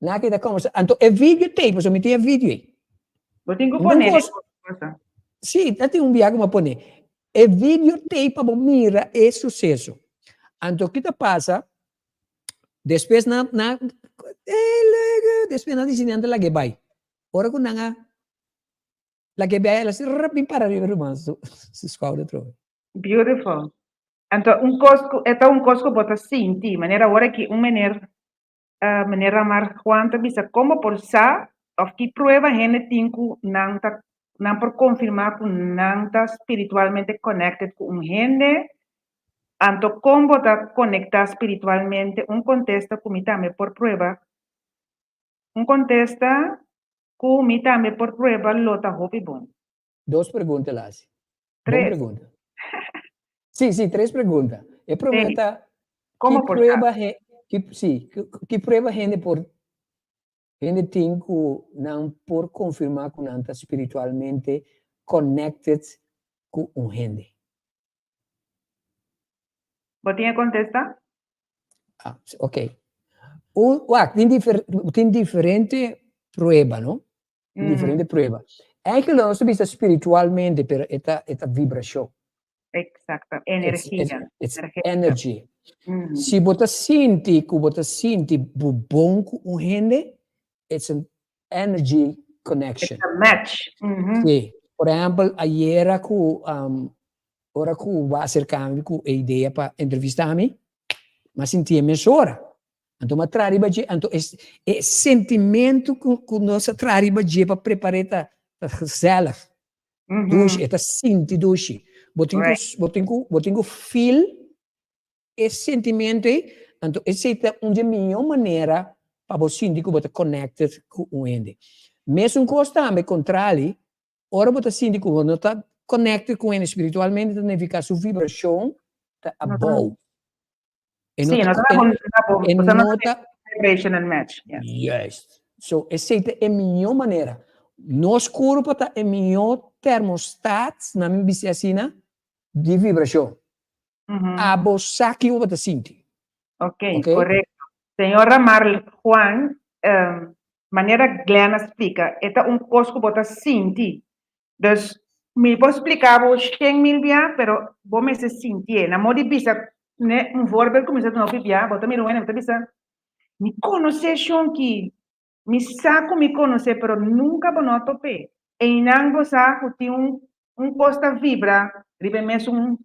Nan a keda kòmbersá. Anto e video t'ei, pasobra mi tin e video ei. Bo tin ku pone den cosa. Sí, ta tin un biaha ku mi a pone. E video t'ei pa bo mira e suseso. Anto ki ta pasa, despues nan nan despues nan disi nan ta lag'é bai. Ora ku nan a lag'é bai, el a rap bin para riba ruman su skouder atrobe. Beautiful. Anto un kos ku e ta un kos ku bo ta sinti, manera ora ki un meneer meneer Ramar Juan ta bisa kon bo por sa òf ki prueba hende tin ku nan ta nan por konfirmá ku nan ta spiritualmente connected ku un hende, anto kon bo ta konektá spiritualmente, un kontesta ku mi tambe por prueba, un kontesta. Ku mi tambe por prueba lo ta hopi bon. Dos pregunta el a hasi. Bon Tres. pregunta. Sí, sí, tres pregunta. E promé Sí. ta, Como ki por prueba he, ki, sí, ki, ki prueba hende por hende tin ku nan por konfirmá ku nan ta spiritualmente connected ku un hende? Bo tin e kontesta? Ah, ok. Un, wak, tin, difer, tin diferente prueba, no? Tin diferente prueba. Eigenlijk nos ta bisa spiritualmente, pero e ta, e ta vibrashon. Exacto, It's, energia. it's, it's Energética. energy. Si bo ta sinti ku bo ta sinti bo bon ku un hende, it's an energy connection. It's a match. Sí. Por ehèmpel, ayera ku um, ora ku bo a aserká mi ku e idea pa entrevistá mi, m'a sintié mesora. Anto m'a traha riba dje, anto e, e sentimentu ku, ku nos a traha riba dje pa prepar'é ta, ta gezellig. Dushi, e ta sinti dushi. Bo tin ku, bo tin ku, bo tin ku feel e sentimentu ei, anto esei ta un di e mihó manera pa bo sinti ku bo ta connected ku un hende. Mesun kos tambe kontrali, ora bo ta sinti ku bo no ta connected ku un hende spiritualmente ta nifiká su vibrashon ta abou. E no Sí, ta, no ta e, bon, ta bon, e bo ta no no ta ta vibrational match. Yes. Juist. So esei ta e mihó manera. Nos kurpa ta e mihó termostat, na mi bisa asina, di vibrashon. Abo sa kiko bo ta sinti. Ok, Ok? korekto. Señora Marl Juan, manera Glenn a splika, e ta un kos ku bo ta sinti. Dus, mi por splika bo shen mil bia, pero bo mester sintié. Na modo di bisa, ne, un voorbeeld ku mi sa duna hopi bia, bo ta mira un hende, bo ta bisa, Mi konosé shonki, mi sa ku mi konosé, pero nunka bo no a top'é. Einan bo sa ku tin un un kos ta vibra riba e mesun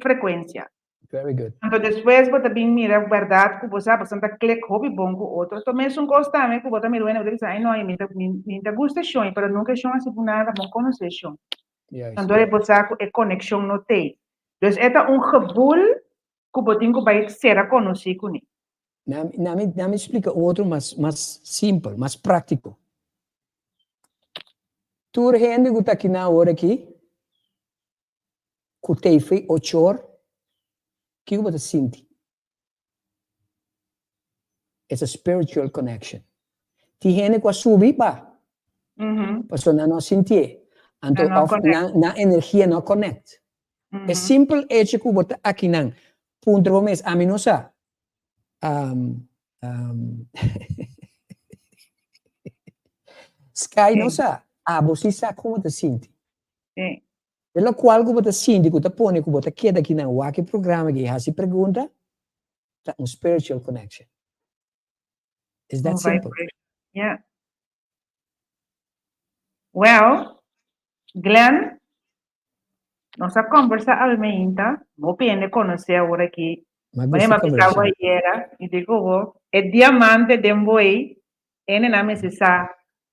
frekuensia. Very good. Anto despues bo ta bin mira bèrdat ku bo sa, pasobra ta klik hopi bon ku otro. Anto mesun kos tambe ku bo ta mira wende bo ta bisa, ai no, mi ta mi ta gusta e shon, pero nunka e shon a sibi nada, bo no konosé e shon. Juist. Anto bo sa ku e konekshon no t'ei. Dus e ta un gevoel ku bo tin ku bai sera konosí kuné. Na na mi na mi splika un otro mas mas simpel, mas práktiko. Tur hende ku ta akinan awor aki, ku TV ochor, kiko bo ta sinti? It's a spiritual connection. Tin hende ku a subi pa, pasobra nan no a sintié. Anto Nan no a of connect. nan nan energia no a connect. E simpel hecho ku bo ta akinan, puntra bo mes, ami no sa. Sky no sa, abo si sa kon bo ta sinti. Sí. E lokual ku bo ta sinti ku ta pone ku bo ta keda akinan wak e programa aki i hasi pregunta ta un spiritual connection. It's that Un simple. vibration. Yeah. Well, Glenn, nos a conversa awe meinta, hopi hende conoce awor aki. M'a Wanneer gusta m'a bisa conversacion. ayera, mi di ku bo, e diamante den bo ei, hendenan mester sa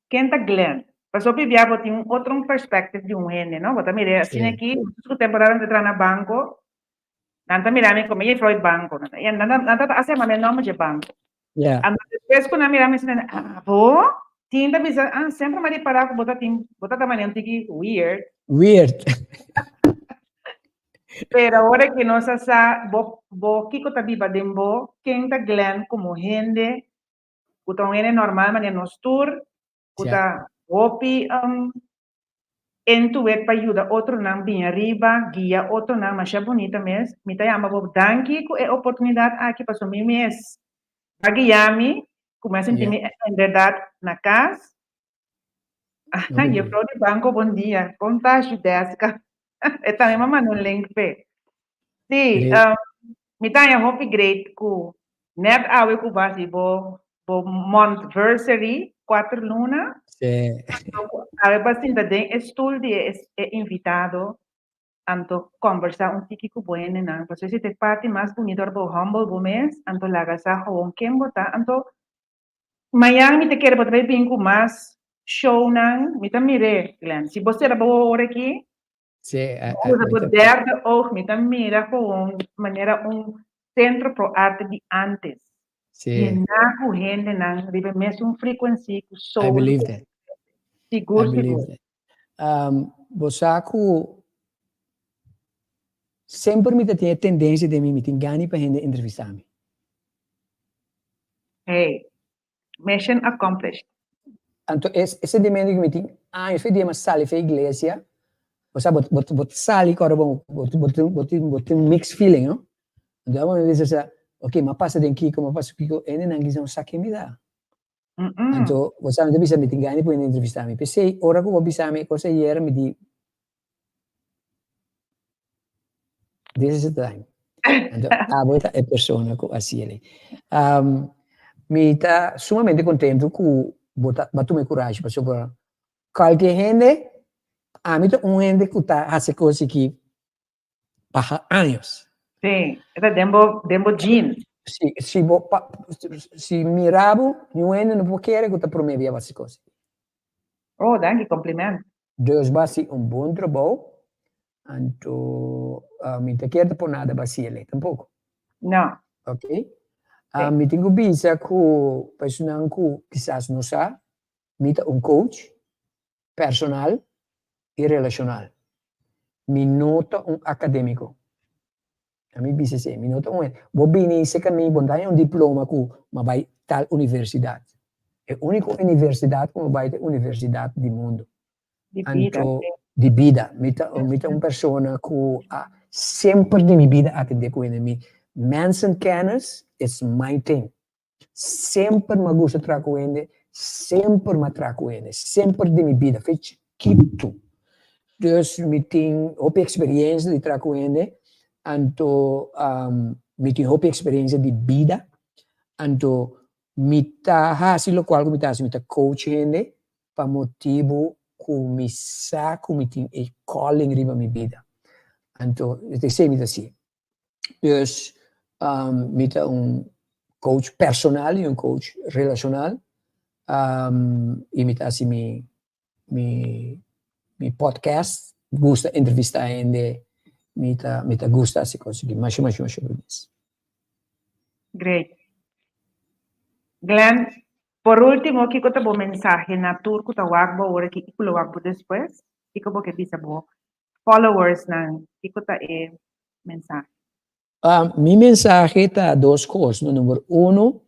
ken ta Glenn. Pasobra hopi bia bo tin un otro un perspective di un hende, no? Bo ta mir'é asina Sí. aki, nos ku temporada mi ta traha na banco, nan ta mira mi como juffrouw di banco. Nan ta, nan ta, nan ta hasta yama mi e nomber dje banco. Yeah. Anto despues ku nan mira mi asina, ah, bo? Tin ta bisa, ah, semper mi a ripará ku bo ta tin, bo ta ta manera un tiki weird. Weird. Pero ora ku nos a sa bo, bo kiko ta biba den bo, ken ta Glenn komo hende, ku ta un hende normal manera nos tur, ku ta hopi into it pa yuda otronan bini ariba, guia otronan, masha bunita mes. Mi ta yama bo danki ku e oportunidat aki pasobra mi mes a guia mi ku mi a sinti mi en bèrdat na kas. Juffrouw di banco bon dia, kon ta Judeska? E tambe mi a manda un link p'e. Sí, mi ta haña hopi great ku nèt awe ku bo a hasi bo bo monthversary, kuater luna. Sí. Awe bo a sinta den e stul di e e invitado, anto kòmbersá un tiki ku bo hendenan. Pasobra esei ta e parti mas bunito ora bo humble bo mes, anto laga sa gewoon ken bo ta. Anto mañan mi ta kere bo ta bai bin ku mas shownan. Mi ta mir'é, Glenn. Si bo sera bo ora aki, Sí, Usa bo derde oog, mi ta mira gewoon manera un Centro Pro Arte di antes. Sí. Yená ku hendenan riba e mesun frequency ku I soul. believe that. Sigur, I believe sigur. that. Um, bo sa ku semper mi ta tin e tendensia den mi, mi tin gana pa hende entrevistá mi. Hey, mission accomplished. Anto e e sentimiento ku mi tin años, fe dia mi a sali fe iglesia, bo sa bo bo bo ta sali kòrda bon, bo bo tin bo tin bo tin mixed feeling no. Anto abo mi bisa sa, ok, mi a pasa den kiko, mi a pasa kiko, hendenan kisa no sa ken mi ta. Anto bo sa mi ta bisa mi tin gana di pone hende entrevistá mi. P'esei ora ku bo bisa mi e kos ayer mi di This is the time. Anto abo ta e persona ku a hasi elei. Mi ta sumamente kontentu ku bo ta bo a tuma e kurashi pasobra kualke hende, ami ta un hende ku ta hasi kos aki pa años. Sí, e ta den bo den bo genes. Si si bo pa si mira bo niun hende no por kere ku ta prome bia bo hasi kos aki. Oh, danki, compliment. Dios ba hasi un bon trabou, anto mi ta kier ta por nada basia lei tampoco. No. Ok. Mi tin cu bisa cu pa esunnan cu kisas no sa, mi ta un coach personal y relacional. Mi no ta un academico. A mi bisa esei, mi no ta un Bo bini serka mi, bo no ta haña un diploma ku m'a bai tal universidat. E úniko universidat ku m'a bai ta e universidat di mundu. Di bida, Anto, sí. di bida. Mi ta mi ta un persona ku a semper di mi bida atendé ku hende. Mi mensenkennis is my thing. Semper m'a gusta traha ku hende, semper m'a traha ku hende, semper di mi bida, fe chikitu. Dus mi tin hopi experiencia di traha ku hende, anto mi tin hopi experiencia di bida, anto mi ta hasi lokual ku mi ta hasi, mi ta coach hende pa motibu ku mi sa ku mi tin e calling riba mi bida. Anto esei mi ta hasi. Dus mi ta un coach personal y un coach relacional y mi ta haci mi mi mi podcast, gusta entrevista hende, mi ta mi ta gusta haci cos aki masha masha masha mes. Great. Glenn, por ultimo kiko ta bo mensahe na tur ku ta wak bo awor aki y ku lo wak bo despues? Kiko bo ke bisa bo followersnan, kiko ta e mensahe? Mi mensahe ta dos kos, no? Number uno,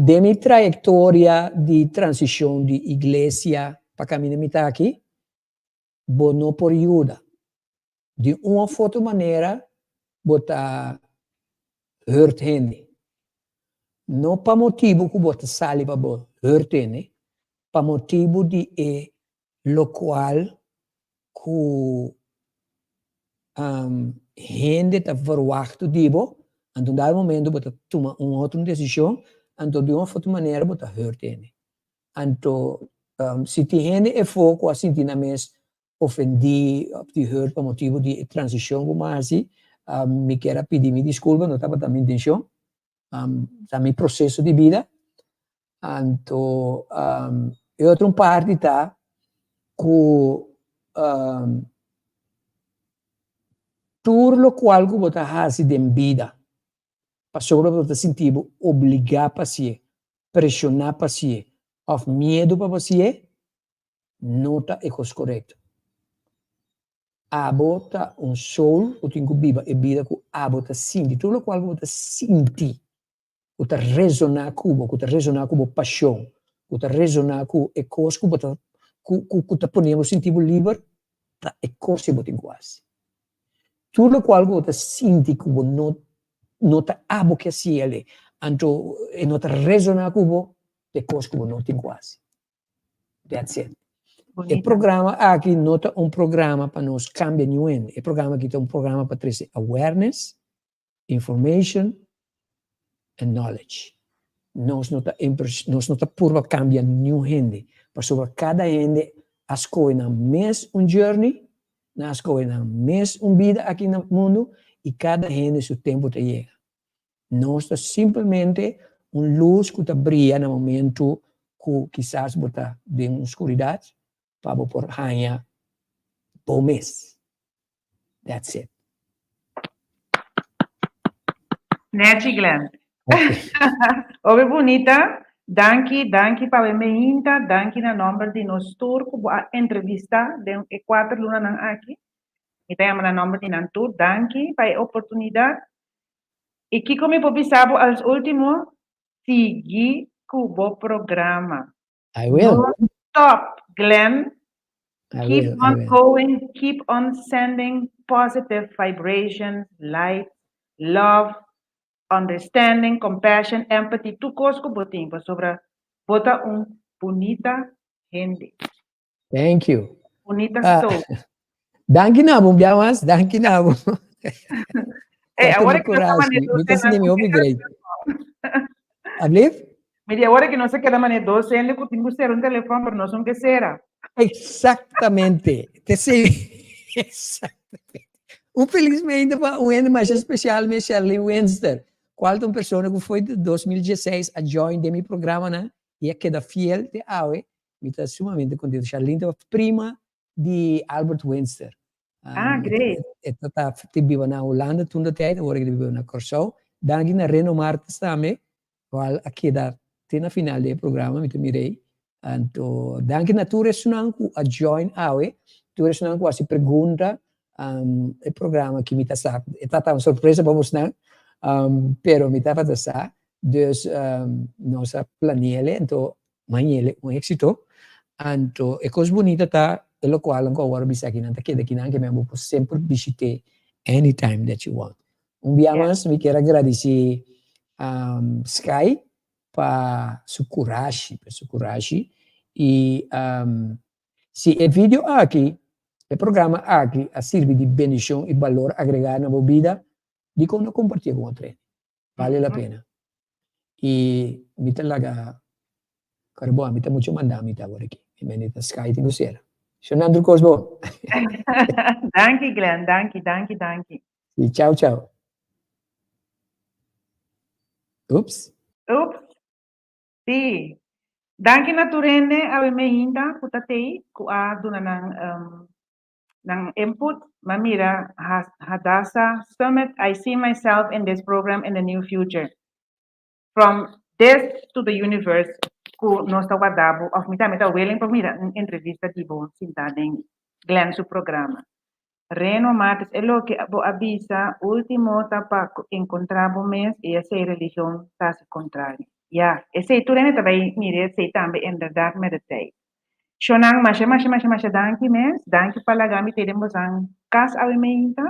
den mi trayektoria di transishon di iglesia pa kaminda mi ta aki, bo no por yuda. Di un òf otro manera bo ta hurt hende. No pa motibu ku bo ta sali pa bo hurt hende, pa motibu di e lokual ku hende ta verwachtu di bo, anto un dado momento bo ta tuma un otro desishon, anto di un of otro manera bo ta hurt hende. Anto si tin hende efo ku a sinti nan mes ofendi of di hurt pa motibu di e transishon ku mi a hasi, mi kier a pidi mi diskulpa, no tabata mi intenshon, ta mi proseso di bida. Anto e otro un parti ta ku tur lokual ku bo ta hasi den bida pasobra bo ta sinti bo obligá pa hasié, preshoná pa hasié òf miedu pa bo hasié, no ta e kos korekto. Abo ta un soul ku tin ku biba e bida ku abo ta sinti. Tur lokual ku bo ta sinti ku ta resoná ku bo, ku ta resoná ku bo pashon, ku ta resoná ku e kos ku bo ta ku ku ku ta pone bo sinti bo liber, ta e kos ku bo tin ku hasi. Tur lokual ku bo ta sinti ku bo no no ta abo ke hasi el, anto e no ta resoná ku bo, ta e kos ku bo no tin ku hasi. That's it. E programa aki no ta un programa pa nos kambia niun hende. E programa aki ta un programa pa trese awareness, information and knowledge. Nos no ta nos no ta purba kambia niun hende, pasobra kada hende a skohe nan mes un journey, nan a skohe nan mes un bida aki na mundu i kada hende su tempu ta yega. Nos ta simplemente un lus ku ta bria na momentu ku kisas bo ta den un skuridat pa bo por haña bo mes. That's it. Nechi Glenn. Hopi bunita. Danki, danki pa e mainta, danki na nòmber di nos tur ku bo a entrevistá den e kuater lunanan aki. Mi ta yama na nòmber di nan tur, danki pa e oportunidat. I kiko mi por bisa bo als último? Sigui ku bo programa. I will. No stop, Glenn. I Keep will, I on will. going, keep on sending positive vibrations, light, love, understanding, compassion, empathy, tur kos ku bo tin, pasobra bo ta un bunita hende. Thank you. Bunita Ah, soul. Danki na bo, bia mas, danki na bo. Hey, Falta awor mi ku nos ta coraje. mane Mi dos ta sinti mi hopi great. Alblief? Mi di awor ku nos a keda mane dos hende ku tin ku sera un telefòn, pero nos no ke sera. Exactamente. Te sei. Exactamente. Un felis mainta pa un hende mas especial, mi Shirley Winster. Cual ta un persona cu foi di 2016 a join den mi programanan y a keda fiel te awe. Mi ta sumamente contento. Charlene ta prima di Albert Winster. Ah, great. E ta ta biba na Hulanda toen de tijd, awor e ta biba na Kòrsou. Danki na Reno Martens tambe, cual a keda te na final di e programa, mi ta mira ei. Anto danki na tur esunnan cu a join awe, tur esunnan cu a haci pregunta. E programa aki mi ta sa, e tabata un sorpresa pa bosnan, pero mi tabata sa. Dus nos a plane'e, anto Mañele un éxito. Anto e kos bunita ta e lokualnan ku awor a bisa aki nan ta keda akinan ke men bo por semper bishit'é anytime that you want. Un bia mas mi kier a gradisí Sky pa su kurashi, pa su kurashi i si e video aki, e programa aki a sirbi di bendishon i balor agregá na bo bida, dikon no kompartié ku otro hende? Bale la pena. I mi ta laga kore bo, mi ta mucho manda mi ta awor aki. Mi mende ta sky tin ku sera. Shonnan tur kos bon. Danki Glenn, danki, danki, danki. Si, chao chao. Ups. Ups. Si. Danki na tur hende awe meinta ku ta tei ku a duna nan nan input. M'a mira Hadassah Summit, I see myself in this program in the new future. From this to the universe ku nos ta warda bo of mi tambe ta willing pa mira un entrevista di bo sinta den Glenn su programa. Reno Martes, e loke bo a bisa ultimo ta pa encontra bo mes y esey religion ta haci contrario. Ya, esey tur hende ta bay mira esey tambe inderdaad met de tijd. Shonnan, masha masha masha masha danki mes. Danki pa laga mi te den bosan kas awe meinta.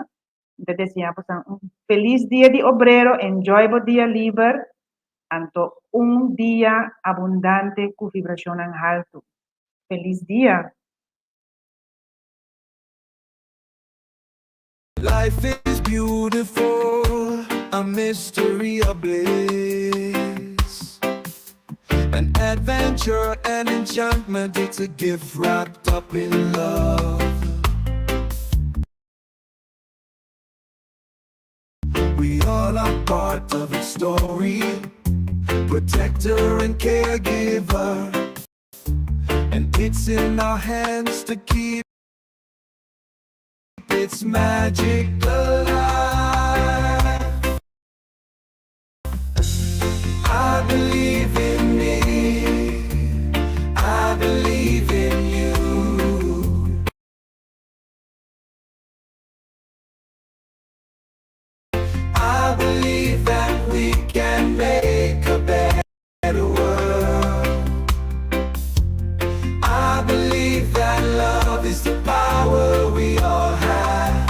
Mi ta desea bosan un felis dia di obrero, enjoy bo dia liber, anto un dia abundante ku vibrashonnan haltu. Felis dia! Life is beautiful, a mystery of bliss, An adventure, an enchantment, it's a gift wrapped up in love. We all are part of its story, protector and caregiver, And it's in our hands to keep its magic alive. I believe in me, I believe in you. I believe that we can make a better world. I believe that love is the power we all have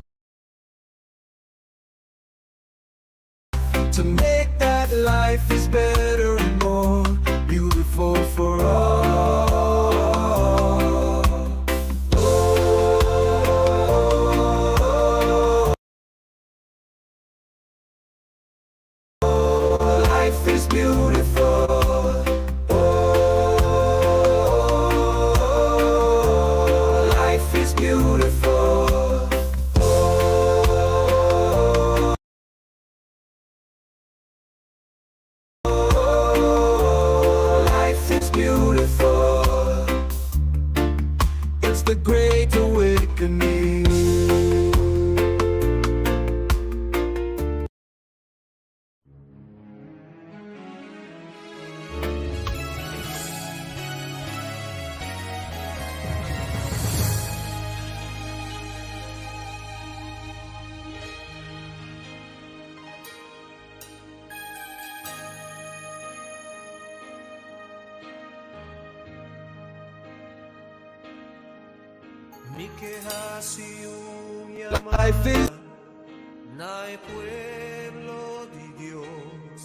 to make that life is better and more beautiful for all. Oh, life is beautiful. Oh, life is beautiful. Oh, life is Mi ke hasi un Life is yamada na e pueblo di Dios.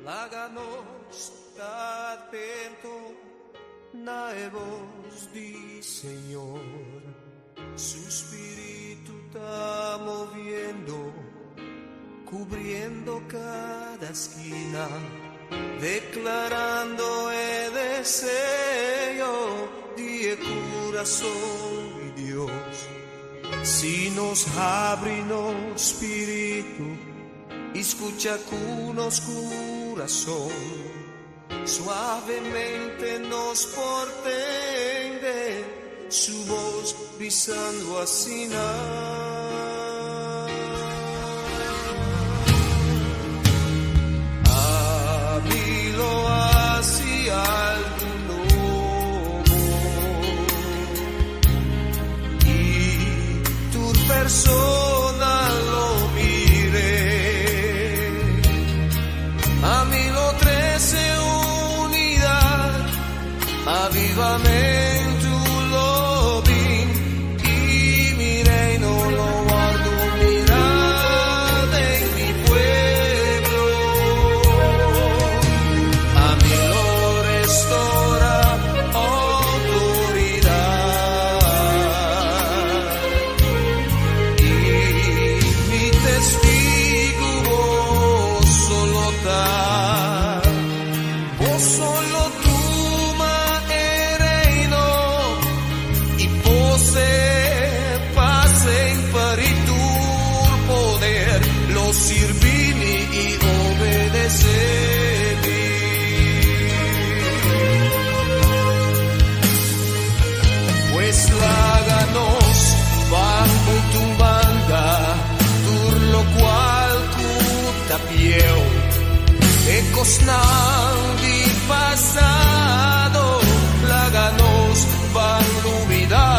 Laga nos ta atento na e bos di Señor. Su spiritu ta moviendo, kubriendo kada skina, deklarando e deseo di kurason di Dios. Si nos habri nos spiritu i skucha ku nos kurason, suavemente nos por tende su bos bisando asina. Ami lo hasi algu nobo i tur persona lo mir'é. Ami lo trese unidat, avivamentu lo bin i mi reino lo wòrdu mirá den mi pueblo. Ami lo restourá outoridat i mi testigu boso lo ta. Boso lo tuma e reino i poseé pa semper i tur poder lo sirbi mi i obedesé mi. Pues laga nos ban pone un banda tur lokual ku ta bieu e kosnan di pasado, laga nos ban lubidá,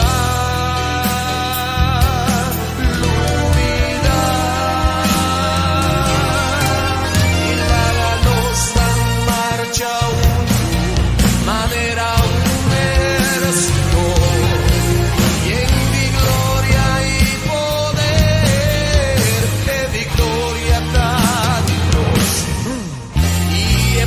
lubidá i laga nos ban marcha huntu manera un ehérsito yen di gloria i poder, e viktoria ta di nos i e